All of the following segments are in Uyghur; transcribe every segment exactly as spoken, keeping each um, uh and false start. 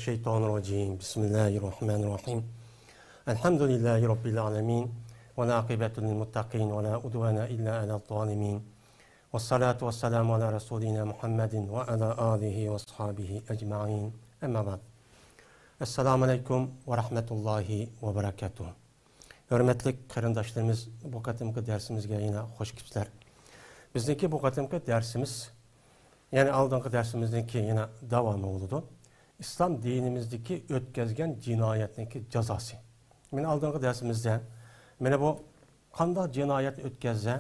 الشيطان الرجيم. بسم الله الرحمن الرحيم. الحمد لله رب العالمين. والعاقبة للمتقين ولا عدوان إلا على الظالمين. والصلاة والسلام على رسولنا محمد وعلى آله وأصحابه أجمعين. أما بعد. السلام عليكم ورحمة الله وبركاته. ھۆرمەتلىك قېرىنداشلىرىمىز، بۇ قېتىمقى دەرسىمىزگە يەنە خوش كېلىپسىلەر. بىزنىڭكى بۇ قېتىمقى دەرسىمىز، يەنى ئالدىنقى دەرسىمىزنىڭكى يەنە داۋامى بولىدۇ. ئىسلام دىنىمىزدىكى ئۆتكەزگەن جىنايەتنىڭكى جازاسى. مانا ئالدىنقى دەرسىمىزدە، مانا بۇ قانداق جىنايەت ئۆتكەزسە،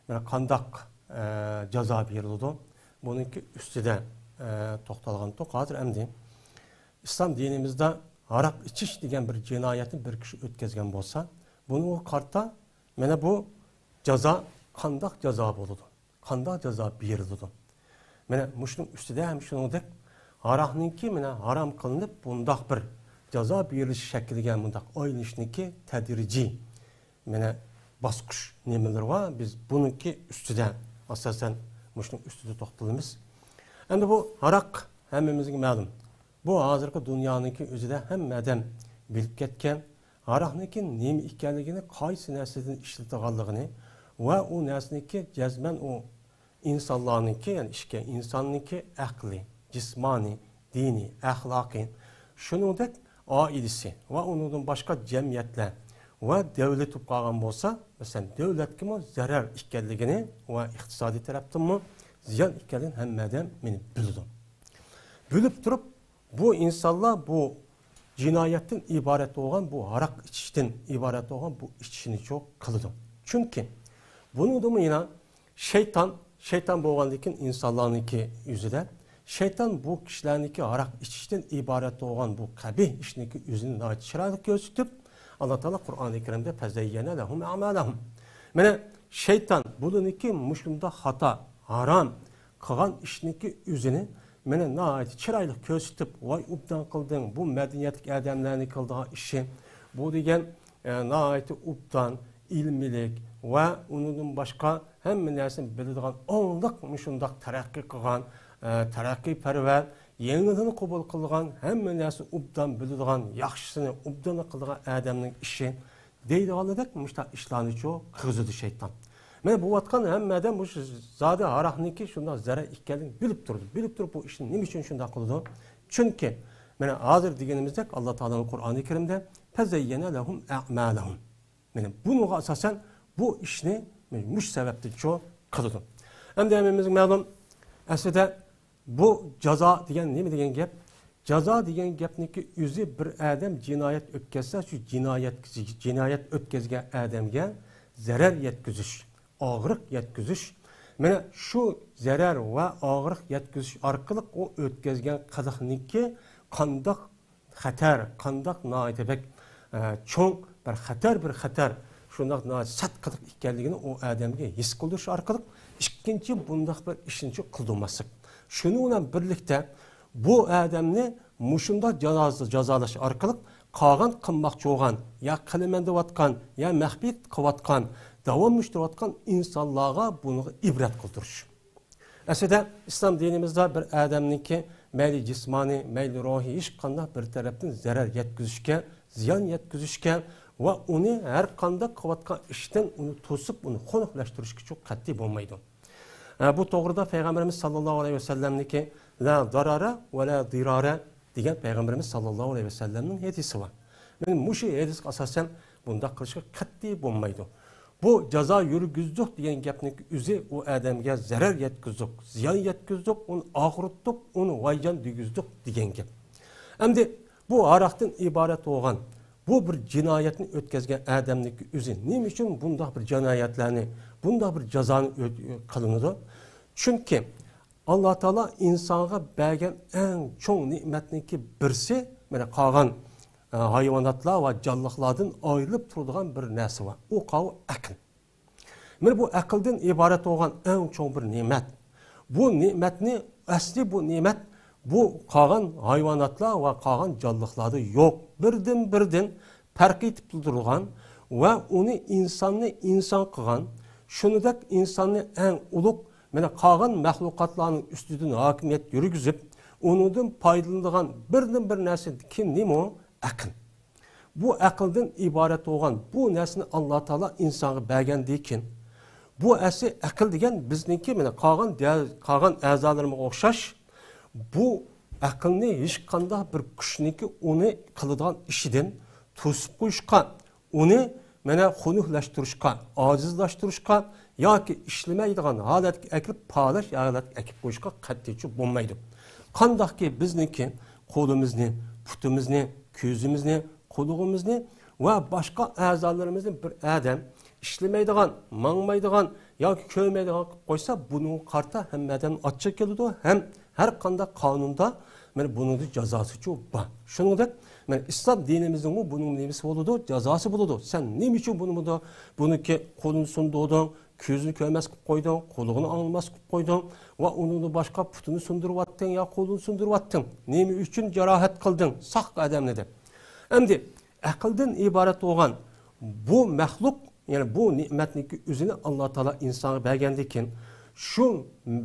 مانا قانداق، ئە، جازا بېرىلىدۇ، بۇنىڭكى ئۈستىدە، ئە، توختالغانتۇق. ھازىر ئەمدى ئىسلام دىنىمىزدا ھاراق ئىچىش دېگەن بىر جىنايەتنى بىر كىشى ئۆتكەزگەن بولسا، بۇنىڭغا قارىتا مانا بۇ جازا قانداق جازا بولىدۇ؟ قانداق جازا بېرىلىدۇ؟ مانا مۇشۇنىڭ ئۈستىدە ھەم شۇنىڭدەك ھاراقنىڭكى مانا ھارام قىلىنىپ، بۇنداق بىر جازا بېرىلىش شەكلىگە مۇنداق ئايلىنىشنىڭكى تەدرىجىي مانا باسقۇچ نېمىلىرى بار؟ بىز بۇنىڭكى ئۈستىدە ئاساسەن مۇشۇنىڭ ئۈستىدە توختىلىمىز. ئەمدى بۇ ھاراق ھەممىمىزگە مەلۇم. بۇ ھازىرقى دۇنيانىڭكى ئۆزىدە ھەممە ئادەم بىلىپ كەتكەن. ھاراقنىڭكى نېمە ئىكەنلىكىنى، قايسى نەرسىدىن ئىشلىتىدىغانلىقىنى ۋە ئۇ نەرسىنىڭكى جەزمەن ئۇ ئىنسانلارنىڭكى، يەنى ئىككى ئىنساننىڭكى ئەقلى، جىسمانىي، دىنىي، ئەخلاقىي، شۇنىڭدەك ئائىلىسى ۋە ئۇنىڭدىن باشقا جەمئىيەتلەر ۋە دۆلەت بولۇپ قالغان بولسا، مەسىلەن، دۆلەتكىمۇ زەرەر ئىكەنلىكىنى ۋە ئىقتىسادىي تەرەپتىنمۇ زىيان ئىكەنلىكىنى ھەممە ئادەم مانا بىلىدۇ. بىلىپ تۇرۇپ، بۇ ئىنسانلار بۇ جىنايەتتىن ئىبارەت بولغان، بۇ ھاراق ئىچىشتىن ئىبارەت بولغان بۇ ئىچىشنىچۇ قىلىدۇ. چۈنكى بۇنىڭدىمۇ يەنە شەيتان، شەيتان بولغاندىن كېيىن ئىنسانلارنىڭكى يۈزىدە، شەيتان بۇ كىشىلەرنىڭكى ھاراق ئىچىشتىن ئىبارەت بولغان بۇ قەبىھ ئىشنىڭكى يۈزىنى ناھايىتى چىرايلىق كۆرسىتىپ، ئاللا تائالا قۇرئانى كەرىمدە فەزەييەنە لەھۇم ئەمالەھۇم. مانا شەيتان بۇلارنىڭكى مۇشۇنداق خاتا، ھارام قىلغان ئىشنىڭكى يۈزىنى مانا ناھايىتى چىرايلىق كۆرسىتىپ، ۋاي ئوبدان قىلدىڭ، بۇ مەدەنىيەتلىك ئادەملەرنىڭ قىلىدىغان ئىشى، بۇ دېگەن، ئە، ناھايىتى ئوبدان، ئىلمىيلىك ۋە ئۇنىڭدىن باشقا ھەممە نەرسىنى بىلىدىغان ئاڭلىق مۇشۇنداق تەرەققىي قىلغان، ئە، تەرەققىيپەرۋەر، يېڭىدىن قوبۇل قىلغان، ھەممە نەرسىنى ئوبدان بىلىدىغان، ياخشىسىنى ئوبدان قىلىدىغان ئادەمنىڭ ئىشى دەيدىغانلىدەك مۇشۇنداق ئىشلارنىچۇ قىلغۇزىدۇ شەيتان. مانا بۇ ئاتقان ھەممە ئادەم مۇشۇ زادى ھاراقنىڭكى شۇنداق زەرەر ئىكەنلىكىنى بىلىپ تۇرىدۇ. بىلىپ تۇرۇپ بۇ ئىشنى نېمە ئۈچۈن شۇنداق قىلىدۇ؟ چۈنكى مانا ھازىر دېگىنىمىزدەك ئاللا تائالانىڭ قۇرئانى كەرىمدە فەزەييەنە لەھۇم ئەمالەھۇم. مانا بۇنىڭغا ئاساسەن بۇ ئىشنى مۇشۇ سەۋەبتىنچۇ قىلىدۇ. ئەمدى ھەممىمىزگە مەلۇم، ئەسلىدە بۇ جازا دېگەن نېمە دېگەن گەپ؟ جازا دېگەن گەپنىڭكى ئۆزى بىر ئادەم جىنايەت ئۆتكەزسە، شۇ جىنايەت، جىنايەت ئۆتكەزگەن ئادەمگە زەرەر يەتكۈزۈش، ئاغرىق يەتكۈزۈش. مانا شۇ زەرەر ۋە ئاغرىق يەتكۈزۈش ئارقىلىق ئۇ ئۆتكەزگەن قىلىقنىڭكى قانداق خەتەر، قانداق ناھايىتى بەك، ئە، چوڭ بىر خەتەر، بىر خەتەر، شۇنداق ناھايىتى سەت قىلىق ئىكەنلىكىنى ئۇ ئادەمگە ھېس قىلدۇرۇش ئارقىلىق ئىككىنچى بۇنداق بىر ئىشنىچۇ قىلدۇرماسلىق. شۇنىڭ بىلەن بىرلىكتە بۇ ئادەمنى مۇشۇنداق جازا-، جازالاش ئارقىلىق قالغان قىلماقچى بولغان، يا قىلىمەن دەۋاتقان، يا مەخپىي قىلىۋاتقان، داۋاملاشتۇرۇۋاتقان ئىنسانلارغا بۇنىڭغا ئىبرەت قىلدۇرۇش. ئەسلىدە ئىسلام دىنىمىزدا بىر ئادەمنىڭكى مەيلى جىسمانىي، مەيلى روھىي ھېچقانداق بىر تەرەپتىن زەرەر يەتكۈزۈشكە، زىيان يەتكۈزۈشكە ۋە ئۇنى ھەر قانداق قىلىۋاتقان ئىشتىن ئۇنى توسۇپ، ئۇنى خۇنۈكلەشتۈرۈشكىچۇ قەتئىي بولمايدۇ. ئە، بۇ توغرىدا پەيغەمبىرىمىز ساللاللاھۇ ئەلەيھى ۋەسەللەمنىڭكى لا زارارە ۋە لا دىرارە دېگەن پەيغەمبىرىمىز ساللاللاھۇ ئەلەيھى ۋەسەللەمنىڭ ھەدىسى بار. مانا مۇشۇ ھەدىسكە ئاساسەن بۇنداق قىلىشقا قەتئىي بولمايدۇ. بۇ جازا يۈرگۈزدۇق دېگەن گەپنىڭ ئۆزى ئۇ ئادەمگە زەرەر يەتكۈزدۇق، زىيان يەتكۈزدۇق، ئۇنى ئاغرىتتۇق، ئۇنى ۋايجان دېگۈزدۇق دېگەن گەپ. ئەمدى بۇ ھاراقتىن ئىبارەت بولغان بۇ بىر جىنايەتنى ئۆتكەزگەن ئادەمنىڭ ئۆزى نېمە ئۈچۈن بۇنداق بىر جىنايەتلەرنى، بۇنداق بىر جازانى ئۆت-، قىلىنىدۇ؟ چۈنكى ئاللا تائالا ئىنسانغا بەرگەن ئەڭ چوڭ نېمەتنىڭكى بىرسى، مانا قالغان، ئە، ھايۋاناتلار ۋە جانلىقلاردىن ئايرىلىپ تۇرىدىغان بىر نەرسە بار. ئۇ قاۋۇ ئەقىل. مانا بۇ ئەقىلدىن ئىبارەت بولغان ئەڭ چوڭ بىر نېمەت. بۇ نېمەتنى، ئەسلى بۇ نېمەت بۇ قالغان ھايۋاناتلار ۋە قالغان جانلىقلاردا يوق. بىردىن-بىردىن پەرق ئېتىپ تۇرىدىغان ۋە ئۇنى ئىنساننى ئىنسان قىلغان، شۇنىڭدەك ئىنساننى ئەڭ ئۇلۇغ، مانا قالغان مەخلۇقاتلارنىڭ ئۈستىدىن ھاكىمىيەت يۈرگۈزۈپ، ئۇنىڭدىن پايدىلىنىدىغان بىردىنبىر نەرسە كىم، نېمە ئۇ؟ ئەقىل. بۇ ئەقىلدىن ئىبارەت بولغان بۇ نەرسىنى ئاللا تائالا ئىنسانغا بەرگەندىن كېيىن، بۇ ئەسلى ئەقىل دېگەن بىزنىڭكى، مانا، قالغان دە-، قالغان ئەزالىرىمىزغا ئوخشاش، بۇ ئەقىلنى ھېچقانداق بىر كۈچنىڭكى ئۇنى قىلىدىغان ئىشىدىن توسۇپ قويۇشقا، ئۇنى، مانا، خۇنۈكلەشتۈرۈشكە، ئاجىزلاشتۇرۇشقا ياكى ئىشلىمەيدىغان ھالەتكە ئەكىرىپ، پالەچ ھالەتكە ئەكىرىپ قويۇشقا قەتئىيچە بولمايدۇ. قانداقكى بىزنىڭكى قولىمىزنى، پۇتىمىزنى، كۆزىمىزنى، قۇلىقىمىزنى ۋە باشقا ئەزالىرىمىزنى بىر ئادەم ئىشلىمەيدىغان، ماڭمايدىغان ياكى كۆرمەيدىغان قىلىپ قويسا، بۇنىڭغا قارىتا ھەممە ئادەم ئاچچىق كېلىدۇ ھەم ھەر قانداق قانۇندا، مانا، بۇنىڭدا جازاسىچۇ بار. شۇنىڭدەك، مانا، ئىسلام دىنىمىزنىڭمۇ بۇنىڭ نېمىسى بولىدۇ؟ جازاسى بولىدۇ. سەن نېمە ئۈچۈن بۇنى، بۇنى، بۇنىڭكى قولىنى سۇندۇردۇڭ، كۆزىنى كۆرمەس قىلىپ قويدۇڭ، قۇلىقىنى ئاڭلىماس قىلىپ قويدۇڭ ۋە ئۇنىڭدىن باشقا پۇتىنى سۇندۇرۇۋەتتىڭ يا قولىنى سۇندۇرۇۋەتتىڭ؟ نېمە ئۈچۈن جاراھەت قىلدىڭ ساق ئادەمنى دەپ؟ ئەمدى ئەقىلدىن ئىبارەت بولغان بۇ مەخلۇق، يەنى بۇ نېمەتنىڭكى ئۆزىنى ئاللا تائالا ئىنسانغا بەرگەندىن كېيىن، شۇ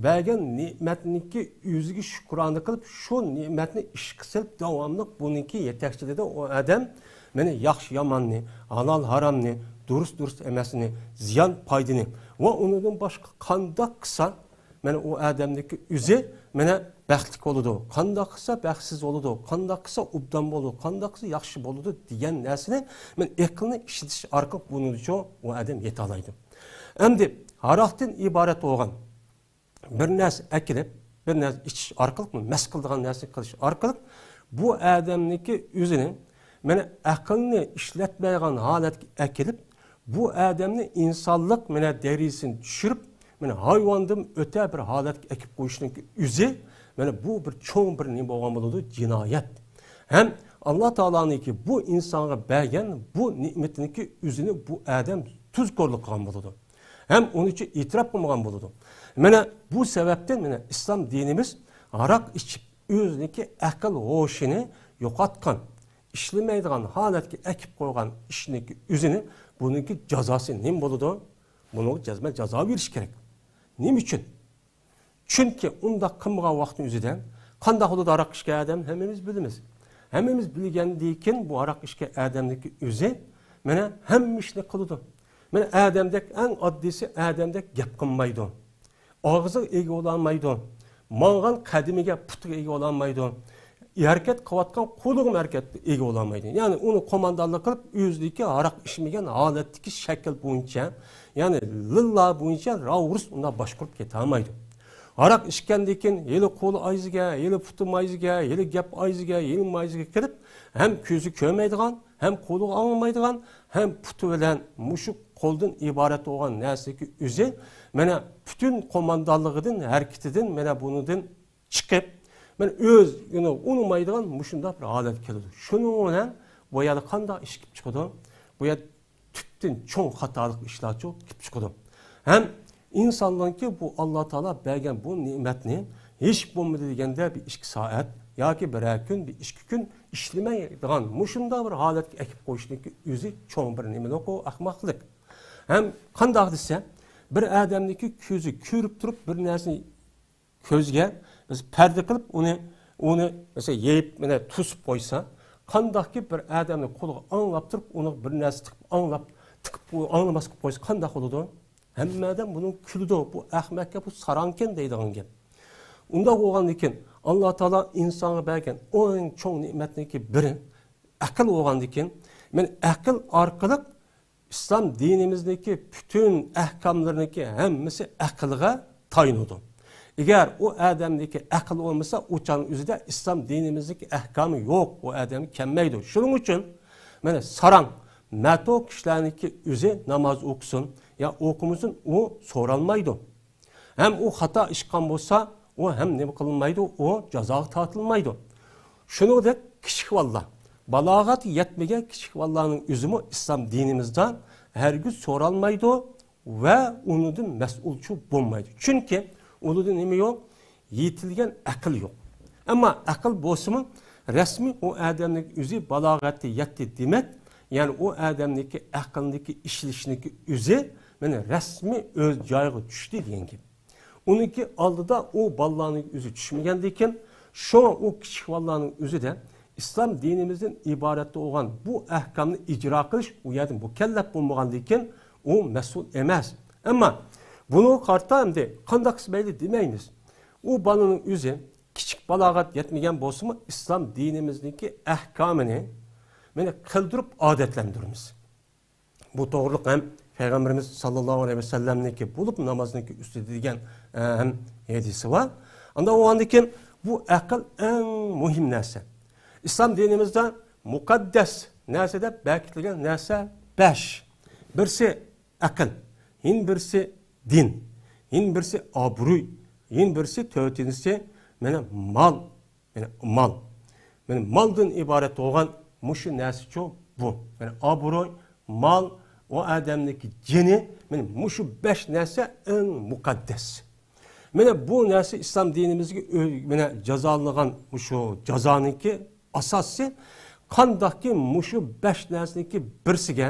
بەرگەن نېمەتنىڭكى ئۆزىگە شۈكرانە قىلىپ، شۇ نېمەتنى ئىشقا سېلىپ، داۋاملىق بۇنىڭكى يېتەكچىلىكىدە ئۇ ئادەم، مانا، ياخشى ياماننى، ھالال ھارامنى، دۇرۇس دۇرۇس ئەمەسنى، زىيان پايدىنى ۋە ئۇنىڭدىن باشقا قانداق قىلسا، مانا، ئۇ ئادەمنىڭكى ئۆزى، مانا، بەختلىك بولىدۇ، قانداق قىلسا بەختسىز بولىدۇ، قانداق قىلسا ئوبدان بولىدۇ، قانداق قىلسا ياخشى بولىدۇ دېگەن نەرسىنى، مانا، ئەقىلنى ئىشلىتىش ئارقىلىق بۇنىڭدىچۇ ئۇ ئادەم يېتەلەيدۇ. ئەمدى ھاراقتىن ئىبارەت بولغان بىر نەرسە ئەكىلىپ، بىر نەرسە ئىچىش ئارقىلىق، مەس قىلىدىغان نەرسە قىلىش ئارقىلىق بۇ ئادەمنىڭكى ئۆزىنى، مانا، ئەقىلنى ئىشلەتمەيدىغان ھالەتكە ئەكېلىپ، بۇ ئادەمنى ئىنسانلىق، مانا، دەرىجىسىنى چۈشۈرۈپ، مانا، ھايۋاندىن ئۆتە بىر ھالەتكە ئەكىپ قويۇشنىڭكى ئۆزى، مانا، بۇ بىر چوڭ بىر نېمە بولغان بولىدۇ؟ جىنايەت. ھەم ئاللا تائالانىڭكى بۇ ئىنسانغا بەرگەن بۇ نېمىتىنىڭكى ئۆزىنى بۇ ئادەم تۇزكورلۇق قىلغان بولىدۇ. ھەم ئۇنىڭ ئۈچۈن ئېتىراپ قىلمىغان بولىدۇ. مانا بۇ سەۋەبتىن، مانا، ئىسلام دىنىمىز ھاراق ئىچىپ، ئۆزىنىڭكى ئەقىل ھوشىنى يوقاتقان، ئىشلىمەيدىغان ھالەتكە ئەكىپ قويغان ئىشنىڭكى ئۆزىنى، بۇنىڭكى جازاسى نېمە بولىدۇ؟ بۇنىڭغا جەزمەن جازا بېرىش كېرەك. نېمە ئۈچۈن؟ چۈنكى ئۇنداق قىلمىغان ۋاقىتنىڭ ئۆزىدە قانداق بولىدۇ ھاراق ئىچكەن ئادەم؟ ھەممىمىز بىلىمىز. ھەممىمىز بىلگەندىن كېيىن بۇ ھاراق ئىچكەن ئادەمنىڭكى ئۆزى، مانا، ھەممە ئىشنى قىلىدۇ. مانا، ئادەمدەك، ئەڭ ئاددىيسى، ئادەمدەك گەپ قىلمايدۇ. ئاغزىغا ئىگە بولالمايدۇ. ماڭغان قەدىمىگە، پۇتىغا ئىگە بولالمايدۇ. ھەرىكەت قىلىۋاتقان قولىغىمۇ ھەرىكەتكە ئىگە بولالمايدۇ. يەنى ئۇنى قوماندانلىق قىلىپ، ئۆزىدىكى ھاراق ئىچمىگەن ھالەتتىكى شەكىل بويىچە، يەنى لىللا بويىچە راۋۇرۇس ئۇنداق باشقۇرۇپ كېتەلمەيدۇ. ھاراق ئىچكەندىن كېيىن ھېلى قولى ئايزىگە، ھېلى پۇتى مايزىگە، ھېلى گەپ ئايزىگە، ھېلى مايزىگە كىرىپ، ھەم كۆزى كۆرمەيدىغان، ھەم قۇلىقى ئاڭلىمايدىغان، ھەم پۇتى بىلەن مۇشۇ قولدىن ئىبارەت بولغان نەرسىدىكى ئۆزى، مانا، پۈتۈن قوماندانلىقىدىن، ھەرىكىتىدىن، مانا، بۇنىڭدىن چىقىپ، مانا، ئۆزىنى ئۇنىمايدىغان مۇشۇنداق بىر ھالەتكە كېلىدۇ. شۇنىڭ بىلەن بۇ يەردە قانداق ئىش كېلىپ چىقىدۇ؟ بۇ يەردە تۈپتىن چوڭ خاتالىق ئىشلارچۇ كېلىپ چىقىدۇ. ھەم ئىنساننىڭكى بۇ ئاللا تائالا بەرگەن بۇ نېمەتنى ھېچ بولمىدى دېگەندە بىر ئىككى سائەت ياكى بىرەر كۈن، بىر ئىككى كۈن ئىشلىمەيدىغان مۇشۇنداق بىر ھالەتكە ئەكىپ قويۇشنىڭكى ئۆزى چوڭ بىر نېمىلىك ئۇ، ئەخمەقلىق. ھەم قانداق دېسە، بىر ئادەمنىڭكى كۆزى كۆرۈپ تۇرۇپ بىر نەرسىنى كۆزگە بىز پەردە قىلىپ ئۇنى، ئۇنى مەسىلەن يېيىپ، مانا، توسۇپ قويسا، قانداقكى بىر ئادەمنى قۇلىقى ئاڭلاپ تۇرۇپ، ئۇنى بىر نەرسە تىقىپ ئاڭلاپ، تىقىپ ئۇ ئاڭلىماسلىق قويسا قانداق بولىدۇ؟ ھەممە ئادەم بۇنى كۈلىدۇ، بۇ ئەخمەككە، بۇ ساراڭكەن دەيدىغان گەپ. ئۇنداق بولغاندىكىن، ئاللا تائالا ئىنسانغا بەرگەن ئەڭ چوڭ نېمەتنىڭكى بىرى ئەقىل بولغاندىكىن، مەن ئەقىل ئارقىلىق ئىسلام دىنىمىزنىڭكى پۈتۈن ئەھكاملىرىنىڭكى ھەممىسى ئەقىلگە تايىنىدۇ. ئەگەر ئۇ ئادەمدىكى ئەقىل بولمىسا، ئۇ چاغنىڭ ئۆزىدە ئىسلام دىنىمىزنىڭكى ئەھكامى يوق، ئۇ ئادەمگە كەلمەيدۇ. شۇنىڭ ئۈچۈن، مانا، ساراڭ، مەتۇ كىشىلەرنىڭكى ئۆزى ناماز ئوقۇسۇن يا ئوقۇمىسۇن، ئۇ سورالمايدۇ. ھەم ئۇ خاتا ئىش قىلغان بولسا، ئۇ ھەم نېمە قىلمايدۇ، ئۇ جازاغا تارتىلمايدۇ. شۇنىڭدەك كىچىك بالىلار، بالاغەتكە يەتمىگەن كىچىك بالىلارنىڭ ئۆزىمۇ ئىسلام دىنىمىزدا ھەرگىز سورالمايدۇ ۋە ئۇنىڭدىن مەسئۇلچۇ بولمايدۇ. چۈنكى ئۇنىڭدا نېمە يوق؟ يېتىلگەن ئەقىل يوق. ئەمما ئەقىل بولسىمۇ، رەسمىي ئۇ ئادەمنىڭ ئۆزى بالاغەتكە يەتتى دېمەك، يەنى ئۇ ئادەمنىڭكى ئەقلىنىڭكى ئىشلىشىنىڭكى ئۆزى، مانا، رەسمىي ئۆز جايىغا چۈشتى دېگەن گەپ. ئۇنىڭكى ئالدىدا ئۇ بالىلارنىڭ ئۆزى چۈشمىگەندىكىن، شۇڭا ئۇ كىچىك بالىلارنىڭ ئۆزىدە ئىسلام دىنىمىزدىن ئىبارەت بولغان بۇ ئەھكامنى ئىجرا قىلىش ئۇ يەردە مۇكەللەپ بولمىغاندىكىن ئۇ مەسئۇل ئەمەس. ئەمما بۇنىڭغا قارىتا ئەمدى قانداق قىلسا مەيلى دېمەيمىز. ئۇ بالىنىڭ ئۆزى كىچىك بالاغەت يەتمىگەن بولسىمۇ ئىسلام دىنىمىزنىڭكى ئەھكامىنى مانا قىلدۇرۇپ ئادەتلەندۈرىمىز. بۇ توغرىلىق ھەم پەيغەمبىرىمىز ساللاللاھۇ ئەلەيھى ۋەسەللەمنىڭكى بولۇپ نامازنىڭكى ئۈستىدە دېگەن ئە، ھەم ھەدىسى بار. ئاندىن ئۇنىڭدىن كېيىن بۇ ئەقىل ئەڭ مۇھىم نەرسە. ئىسلام دىنىمىزدا مۇقەددەس نەرسە دەپ بەكىتىلگەن نەرسە بەش. بىرسى ئەقىل، يەنە بىرسى دىن، يەنە بىرسى ئابرۇي، يەنە بىرسى تۆتىنچىسى مانا مال. مانا مال. مانا مالدىن ئىبارەت بولغان مۇشۇ نەرسىچۇ بۇ. مانا ئابرۇي، مال، ئۇ ئادەمنىڭكى جېنى، مانا مۇشۇ بەش نەرسە ئەڭ مۇقەددەس. مانا بۇ نەرسە ئىسلام دىنىمىزگە ئۆ-، مانا جازالىغان مۇشۇ جازانىڭكى ئاساسى قانداقكى مۇشۇ بەش نەرسىنىڭكى بىرسىگە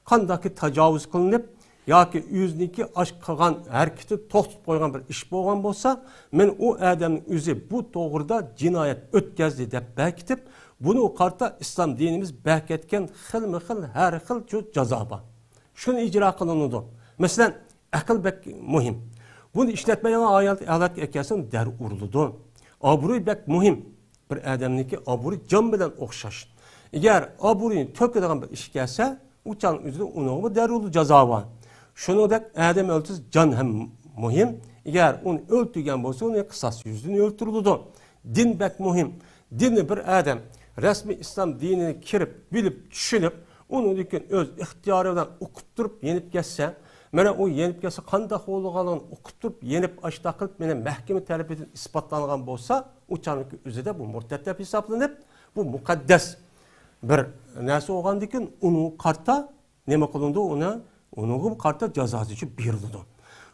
قانداقكى تاجاۋۇز قىلىنىپ ياكى ئۆزىنىڭكى ئاش قىلغان ھەرىكىتىنى توختىتىپ قويغان بىر ئىش بولغان بولسا، مەن ئۇ ئادەمنىڭ ئۆزى بۇ توغرىدا جىنايەت ئۆتكەزدى دەپ بەكىتىپ، بۇنىڭغا قارىتا ئىسلام دىنىمىز بەكەتكەن خىلمۇ خىل ھەر خىل جۇ-، جازا بار. شۇنى ئىجرا قىلىنىدۇ. مەسىلەن، ئەقىل بەك مۇھىم. بۇنى ئىشلەتمەيدىغان ھالەتكە كەلسە دەر ئۇرۇلىدۇ. ئابرۇي بەك مۇھىم. بىر ئادەمنىڭكى ئابرۇيى جان بىلەن ئوخشاش. ئەگەر ئابرۇيىنى تۆكىدىغان بىر ئىش كەلسە، ئۇ چاغنىڭ ئۆزىدە ئۇنىڭغىمۇ دەررۇ جازا بار. شۇنىڭدەك ئادەم ئۆلتۈرسە جان ھەم مۇھىم. ئەگەر ئۇنى ئۆلتۈرگەن بولسا، ئۇنى قىساس يۈزىدىن ئۆلتۈرۈلىدۇ. دىن بەك مۇھىم. دىننى بىر ئادەم رەسمىي ئىسلام دىنىنى كىرىپ، بىلىپ، چۈشىنىپ، ئۇنىڭدىن كېيىن ئۆز ئىختىيارى بىلەن ئۇقۇپ تۇرۇپ يېنىپ كەتسە، مانا ئۇ يېنىپ كەتسە قانداق بولىدىغانلىقىنى ئۇقۇپ تۇرۇپ، يېنىپ ئاشۇنداق قىلىپ مانا مەھكىمە تەرىپىدىن ئىسپاتلانغان بولسا، ئۇ چاغنىڭكى ئۆزىدە بۇ مۇرتەت دەپ ھېسابلىنىپ، بۇ مۇقەددەس بىر نەرسە بولغاندىكىن ئۇنىڭغا قارىتا نېمە قىلىنىدۇ؟ ئۇنى، ئۇنىڭغا قارىتا جازاسى بېرىلىدۇ.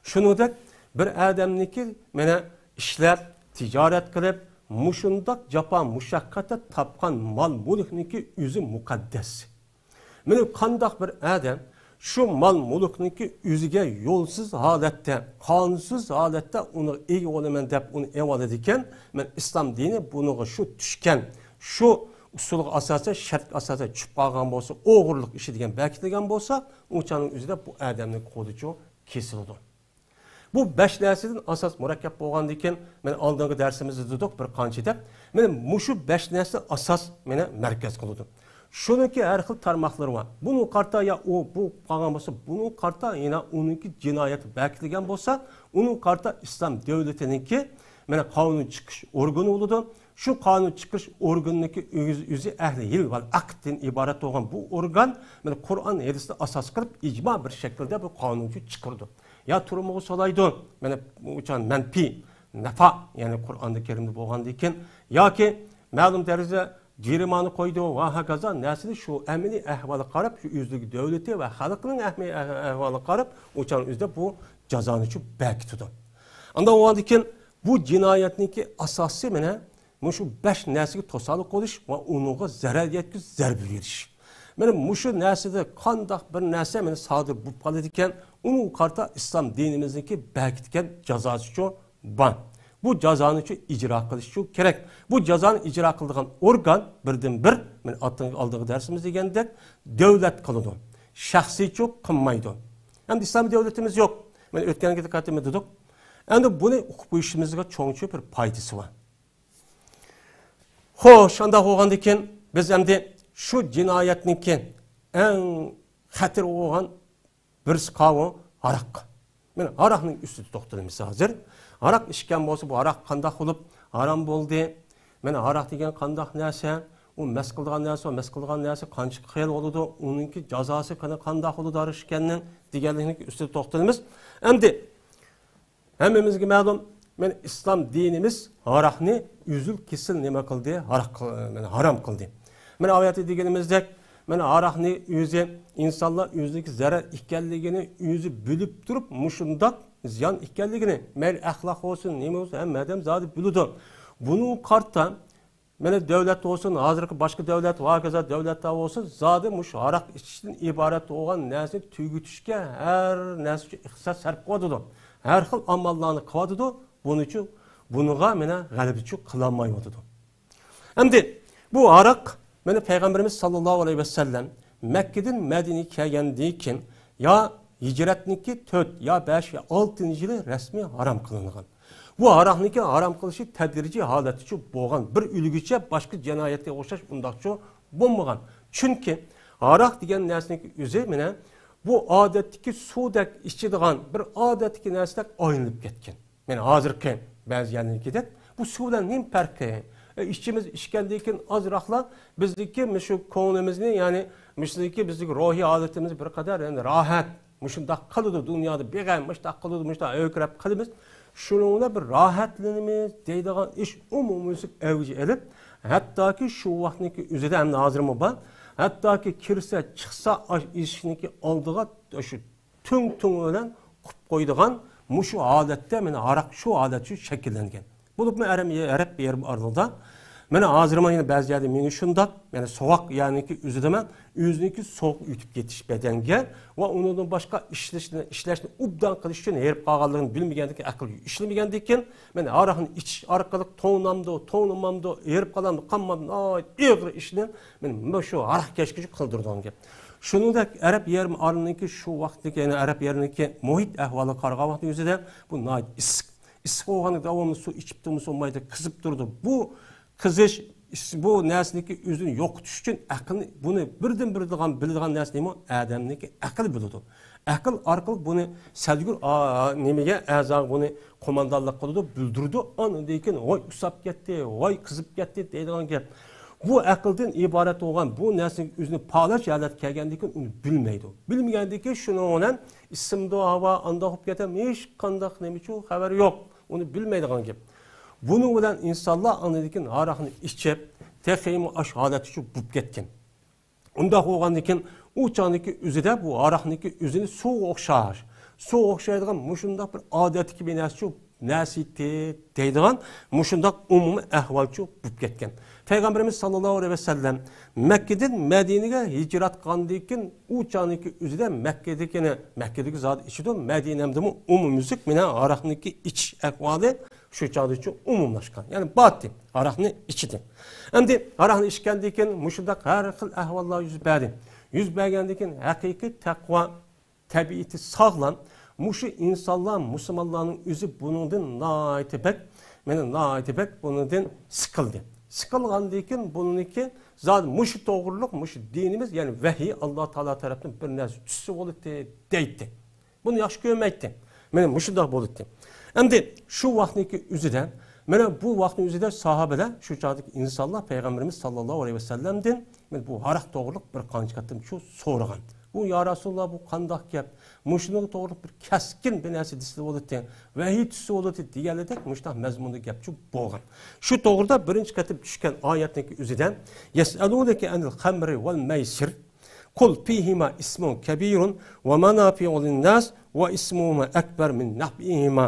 شۇنىڭدەك بىر ئادەمنىڭكى مانا ئىشلەپ، تىجارەت قىلىپ، مۇشۇنداق جاپا مۇشەققەتتە تاپقان مال مۈلۈكنىڭكى ئۆزى مۇقەددەس. مانا قانداق بىر ئادەم شۇ مال مۈلۈكنىڭكى ئۆزىگە يولسىز ھالەتتە، قانۇنسىز ھالەتتە ئۇنى ئىگە بولىمەن دەپ ئۇنى ئېلىۋالىدىكەن، مانا ئىسلام دىنى بۇنىڭغا شۇ چۈشكەن، شۇ ئۇسۇلغا ئاساسەن، شەرتكە ئاساسەن چۈشۈپ قالغان بولسا، ئوغرىلىق ئىشى دېگەن بەكىتىلگەن بولسا، ئۇ چاغنىڭ ئۆزىدە بۇ ئادەمنىڭ قولىچۇ كېسىلىدۇ. بۇ بەش نەرسىدىن ئاساس مۇرەككەپ بولغاندىن كېيىن، مانا ئالدىنقى دەرسىمىزدە دېدۇق بىر قانچە دەپ، مانا مۇشۇ بەش نەرسە ئاساس مانا مەركەز قىلىدۇ. شۇنىڭكى ھەر خىل تارماقلىرى بار. بۇنىڭغا قارىتا يا ئۇ، بۇ قالغان بولسا، بۇنىڭغا قارىتا يەنە ئۇنىڭكى جىنايەت بەكىتىلگەن بولسا، ئۇنىڭغا قارىتا ئىسلام دۆلىتىنىڭكى مانا قانۇن چىقىش ئورگىنى بولىدۇ. شۇ قانۇن چىقىرىش ئورگىنىنىڭكى ئۆزى، ئۆزى ئەھلى ھىل ۋەل ئەقدتىن ئىبارەت بولغان بۇ ئورگان مانا قۇرئان ھەدىسنى ئاساس قىلىپ ئىجما بىر شەكىلدە بۇ قانۇنچۇ چىقىرىدۇ. يا تۈرمىگە سولايدۇ، مانا ئۇچان مەنپىي نەپا، يەنى قۇرئاندا كەرىمدە بولغاندىن كېيىن، ياكى مەلۇم دەرىجىدە جەرىمانە قويىدۇ ۋە ھاكازا نەرسىنى شۇ ئەمەلىي ئەھۋالىغا قاراپ، شۇ ئۆزلۈك دۆلىتى ۋە خەلقىنىڭ ئەھمىي ئەھ-، ئەھۋالىغا قاراپ، ئۇچان ئۆزىدە بۇ جازانى شۇ بەكىتىدۇ. ئاندىن ئۇنىڭدىن كېيىن بۇ جىنايەتنىڭكى ئاساسى مانا مۇشۇ بەش نەرسىگە توسالغۇ قىلىش ۋە ئۇنىڭغا زەرەر يەتكۈزۈش، زەربە بېرىش. مانا مۇشۇ نەرسىدە قانداق بىر نەرسە مانا سادىر بولۇپ قالىدىكەن، ئۇنىڭغا قارىتا ئىسلام دىنىمىزنىڭكى بەكىتكەن جازاسىچۇ بار. بۇ جازانىچۇ ئىجرا قىلىشچۇ كېرەك. بۇ جازانى ئىجرا قىلىدىغان ئورگان بىردىن بىر، مانا ئالدىنقى، ئالدىنقى دەرسىمىزدە دېگەندەك دۆلەت قىلىدۇ. شەخسىيچۇ قىلمايدۇ. ئەمدى ئىسلامىي دۆلىتىمىز يوق. مانا ئۆتكەن قېتىم دېدۇق. ئەمدى بۇنى ئۇقۇپ قويۇشىمىزغا چوڭچۇ بىر پايدىسى بار. خوش، ئانداق بولغاندىكىن بىز ئەمدى شۇ جىنايەتنىڭكى ئەڭ خەتىرى بولغان بىرسى قاۋۇ ھاراق. مانا ھاراقنىڭ ئۈستىدە توختىلىمىز ھازىر. ھاراق ئىچكەن بولسا، بۇ ھاراق قانداق بولۇپ ھارام بولدى؟ مانا ھاراق دېگەن قانداق نەرسە؟ ئۇ مەس قىلىدىغان نەرسە، مەس قىلىدىغان نەرسە قانچە خىل بولىدۇ؟ ئۇنىڭكى جازاسى قانا-، قانداق بولىدۇ ھاراق ئىچكەننىڭ دېگەنلىكنىڭ ئۈستىدە توختىلىمىز. ئەمدى ھەممىمىزگە مەلۇم، مانا ئىسلام دىنىمىز ھاراقنى ئۈزۈل-كېسىل نېمە قىلدى؟ ھاراق قىل-، مانا ھارام قىلدى. مانا ئايەتتە دېگىنىمىزدەك، مانا ھاراقنى ئۆزى، ئىنسانلار ئۆزىنىڭكى زەرەر ئىكەنلىكىنى ئۆزى بىلىپ تۇرۇپ، مۇشۇنداق زىيان ئىكەنلىكىنى، مەيلى ئەخلاق بولسۇن، نېمە بولسۇن، ھەممە ئادەم زادى بىلىدۇ. بۇنىڭغا قارىتا مانا دۆلەت بولسۇن، ھازىرقى باشقا دۆلەت، ۋە ھاكازا دۆلەتلەر بولسۇن، زادى مۇشۇ ھاراق ئىچىشتىن ئىبارەت بولغان نەرسىنى تۈگىتىشكە ھەر نەرسە ئۈچۈن ئىقتىساد سەرپ قىلىۋاتىدۇ. ھەر خىل ئاماللارنى قىلىۋاتىدۇ. بۇنىڭ ئۈچۈن بۇنىڭغا مانا غەلىبىچۇ قىلالمايۋاتىدۇ. ئەمدى بۇ ھاراق مانا پەيغەمبىرىمىز ساللاللاھۇ ئەلەيھى ۋەسەللەم مەككىدىن مەدىنىگە كەلگەندىن كېيىن، يا ھىجرەتنىڭكى تۆت يا بەش يا ئالتىنچى يىلى رەسمىي ھارام قىلىنغان. بۇ ھاراقنىڭكى ھارام قىلىشى تەدرىجىي ھالەتتىچۇ بولغان، بىر ئۈلگىچە باشقا جىنايەتكە ئوخشاش ئۇنداقچۇ بولمىغان. چۈنكى ھاراق دېگەن نەرسىنىڭكى ئۆزى مانا بۇ ئادەتتىكى سۇدەك ئىچىدىغان بىر ئادەتتىكى نەرسىدەك ئايلىنىپ كەتكەن. مانا ھازىرقى بەزى يەرلەرنىڭكىدەك بۇ سۇ بىلەن نېمە پەرقى؟ ئە، ئىچىمىز ئىچكەندىن كېيىن ئازراقلا بىزدىكى مۇشۇ كۆڭلىمىزنى، يەنى مۇشۇدىكى بىزدىكى روھىي ھالىتىمىز بىر قەدەر، يەنى راھەت. مۇشۇنداق قىلىدۇ دۇنيادا، بىغەم مۇشۇنداق قىلىدۇ، مۇشۇنداق ھۆركىرەپ قىلىمىز. شۇنىڭ بىلەن بىر راھەتلىنىمىز دەيدىغان ئىش ئومۇميۈزلۈك ئەۋج ئېلىپ، ھەتتاكى شۇ ۋاقىتنىڭكى ئۆزىدە، ئەمدى ھازىرمۇ بار، ھەتتاكى كىرسە، چىقسا، ئاش ئىشىكنىڭكى ئالدىغا شۇ تۈڭ تۈڭى بىلەن قۇپ قويىدىغان مۇشۇ ھالەتتە، مانا ھاراق شۇ ھالەتتە شەكىللەنگەن. بولۇپمۇ ئەرەب، ئەرەب يېرىم ئارىلىدا، مانا ھازىرمۇ يەنە بەزى يەردە مېنى شۇنداق، يەنە سوغۇق يەرنىڭكى ئۆزىدە مەن ئۆزىنىڭكى سوغۇق ئۆتۈپ كېتىش بەدەنگە ۋە ئۇنىڭدىن باشقا ئىشلەشنى، ئىشلەشنى ئوبدان قىلىش ئۈچۈن ھېرىپ قالغانلىقىنى بىلمىگەندىكىن، ئەقىل ئىشلىمىگەندىكىن، مانا ھاراقنى ئىچىش ئارقىلىق توڭلامدۇ، توڭلىمامدۇ، ھېرىپ قالامدۇ، قالمامدۇ، ناھايىتى ئېغىر ئىشنى مانا مۇشۇ ھاراق كەشكىچە قىلدۇرىدىغان گەپ. شۇنىڭدەك ئەرەب يېرىم ئارىلىنىڭكى شۇ ۋاقىتتىكى، يەنى ئەرەب يېرىنىڭكى مۇھىت ئەھۋالىغا قارىغان ۋاقتى ئۆزىدە بۇ ناھايىتى ئىسسىق. ئىسسىق بولغاندا داۋاملىق سۇ ئىچىپ تۇرمىسا بولمايدۇ، قىزىپ تۇرىدۇ. بۇ قىزىش، ئىس-، بۇ نەرسىنىڭكى ئۆزىنى يوقىتىش ئۈچۈن ئەقىلنى، بۇنى بىردىن بىلىدىغان، بىلىدىغان نەرسە نېمە؟ ئادەمنىڭكى ئەقلى بىلىدۇ. ئەقىل ئارقىلىق بۇنى سەزگۈر، ئا، نېمىگە، ئەزاغا بۇنى قوماندانلىق قىلىدۇ، بىلدۈرىدۇ. ئاندىن كېيىن، ۋاي ئۇسساپ كەتتى، ۋاي قىزىپ كەتتى دەيدىغان گەپ. بۇ ئەقىلدىن ئىبارەت بولغان بۇ نەرسىنىڭ ئۆزىنى پالاش ھالەتكە كەلگەندىن كېيىن ئۇنى بىلمەيدۇ. بىلمىگەندىن كېيىن شۇنىڭ بىلەن ئىسسىمدۇ ھاۋا، ئانداق بولۇپ كېتەم، ھېچقانداق نېمىچۇ خەۋەر يوق. ئۇنى بىلمەيدىغان گەپ. بۇنىڭ بىلەن ئىنسانلار ئاندىن كېيىن ھاراقنى ئىچىپ، تېخىمۇ ئاش ھالەتتىچۇ بولۇپ كەتكەن. ئۇنداق بولغاندىن كېيىن ئۇ چاغدىكى ئۆزىدە بۇ ھاراقنىڭكى ئۆزىنى سۇغا ئوخشاش، سۇغا ئوخشايدىغان مۇشۇنداق بىر ئادەتتىكى بىر نەرسىچۇ، نەسىتى دەيدىغان مۇشۇنداق ئومۇمىي ئەھۋالچۇ بولۇپ كەتكەن. پەيغەمبىرىمىز ساللاللاھۇ ئەلەيھى ۋەسەللەم مەككىدىن مەدىنىگە ھىجرەت قىلغاندىن كېيىن ئۇ چاغنىڭكى ئۆزىدە مەككىدىكىنى، مەككىدىكى زادى ئىچىدۇ، مەدىنەمدىمۇ ئومۇميۈزلۈك مانا ھاراقنىڭكى ئىچىش ئەھۋالى شۇ چاغدىچۇ ئومۇملاشقان. يەنى باتتى، ھاراقنى ئىچتى. ئەمدى ھاراقنى ئىچكەندىن كېيىن مۇشۇنداق ھەر خىل ئەھۋاللار يۈز بەردى. يۈز بەرگەندىن كېيىن ھەقىقىي تەقۋا تەبىئىتى ساغلام، مۇشۇ ئىنسانلار، مۇسۇلمانلارنىڭ ئۆزى بۇنىڭدىن ناھايىتى بەك، مانا ناھايىتى بەك بۇنىڭدىن سىقىلدى. سىقىلغاندىن كېيىن بۇنىڭكى زادى مۇشۇ توغرىلىق، مۇشۇ دىنىمىز، يەنى ۋەھىي، ئاللا تائالا تەرەپتىن بىر نەرسە چۈشسە بولاتتى دەيتتى. بۇنى ياخشى كۆرمەيتتى. مانا مۇشۇنداق بولاتتى. ئەمدى شۇ ۋاقىتنىڭكى ئۆزىدە، مانا بۇ ۋاقىتنىڭ ئۆزىدە ساھابىلەر، شۇ چاغدىكى ئىنسانلار پەيغەمبىرىمىز ساللاللاھۇ ئەلەيھى ۋەسەللەمدىن مانا بۇ ھاراق توغرىلىق بىر قانچە قېتىم شۇ سورىغان. بۇ، يا رەسۇلاللا، بۇ قانداق گەپ؟ مۇشۇنىڭغا توغرىلىق بىر كەسكىن بىر نەرسە دېسە بولاتتى، ۋەھىي چۈشسە بولاتتى دېگەنلىرىدەك مۇشۇنداق مەزمۇندا گەپچۇ بولغان. شۇ توغرىدا بىرىنچى قېتىم چۈشكەن ئايەتنىڭكى ئۆزىدە، يەسئەلۇنەكە ئەنىل خەمرى ۋەل مەيسىر، قۇل فىھىما ئىسمۇن كەبىرۇن ۋە مانافىئۇ لىنناس ۋە ئىسمۇھۇما ئەكبەر مىن نەفئىھىما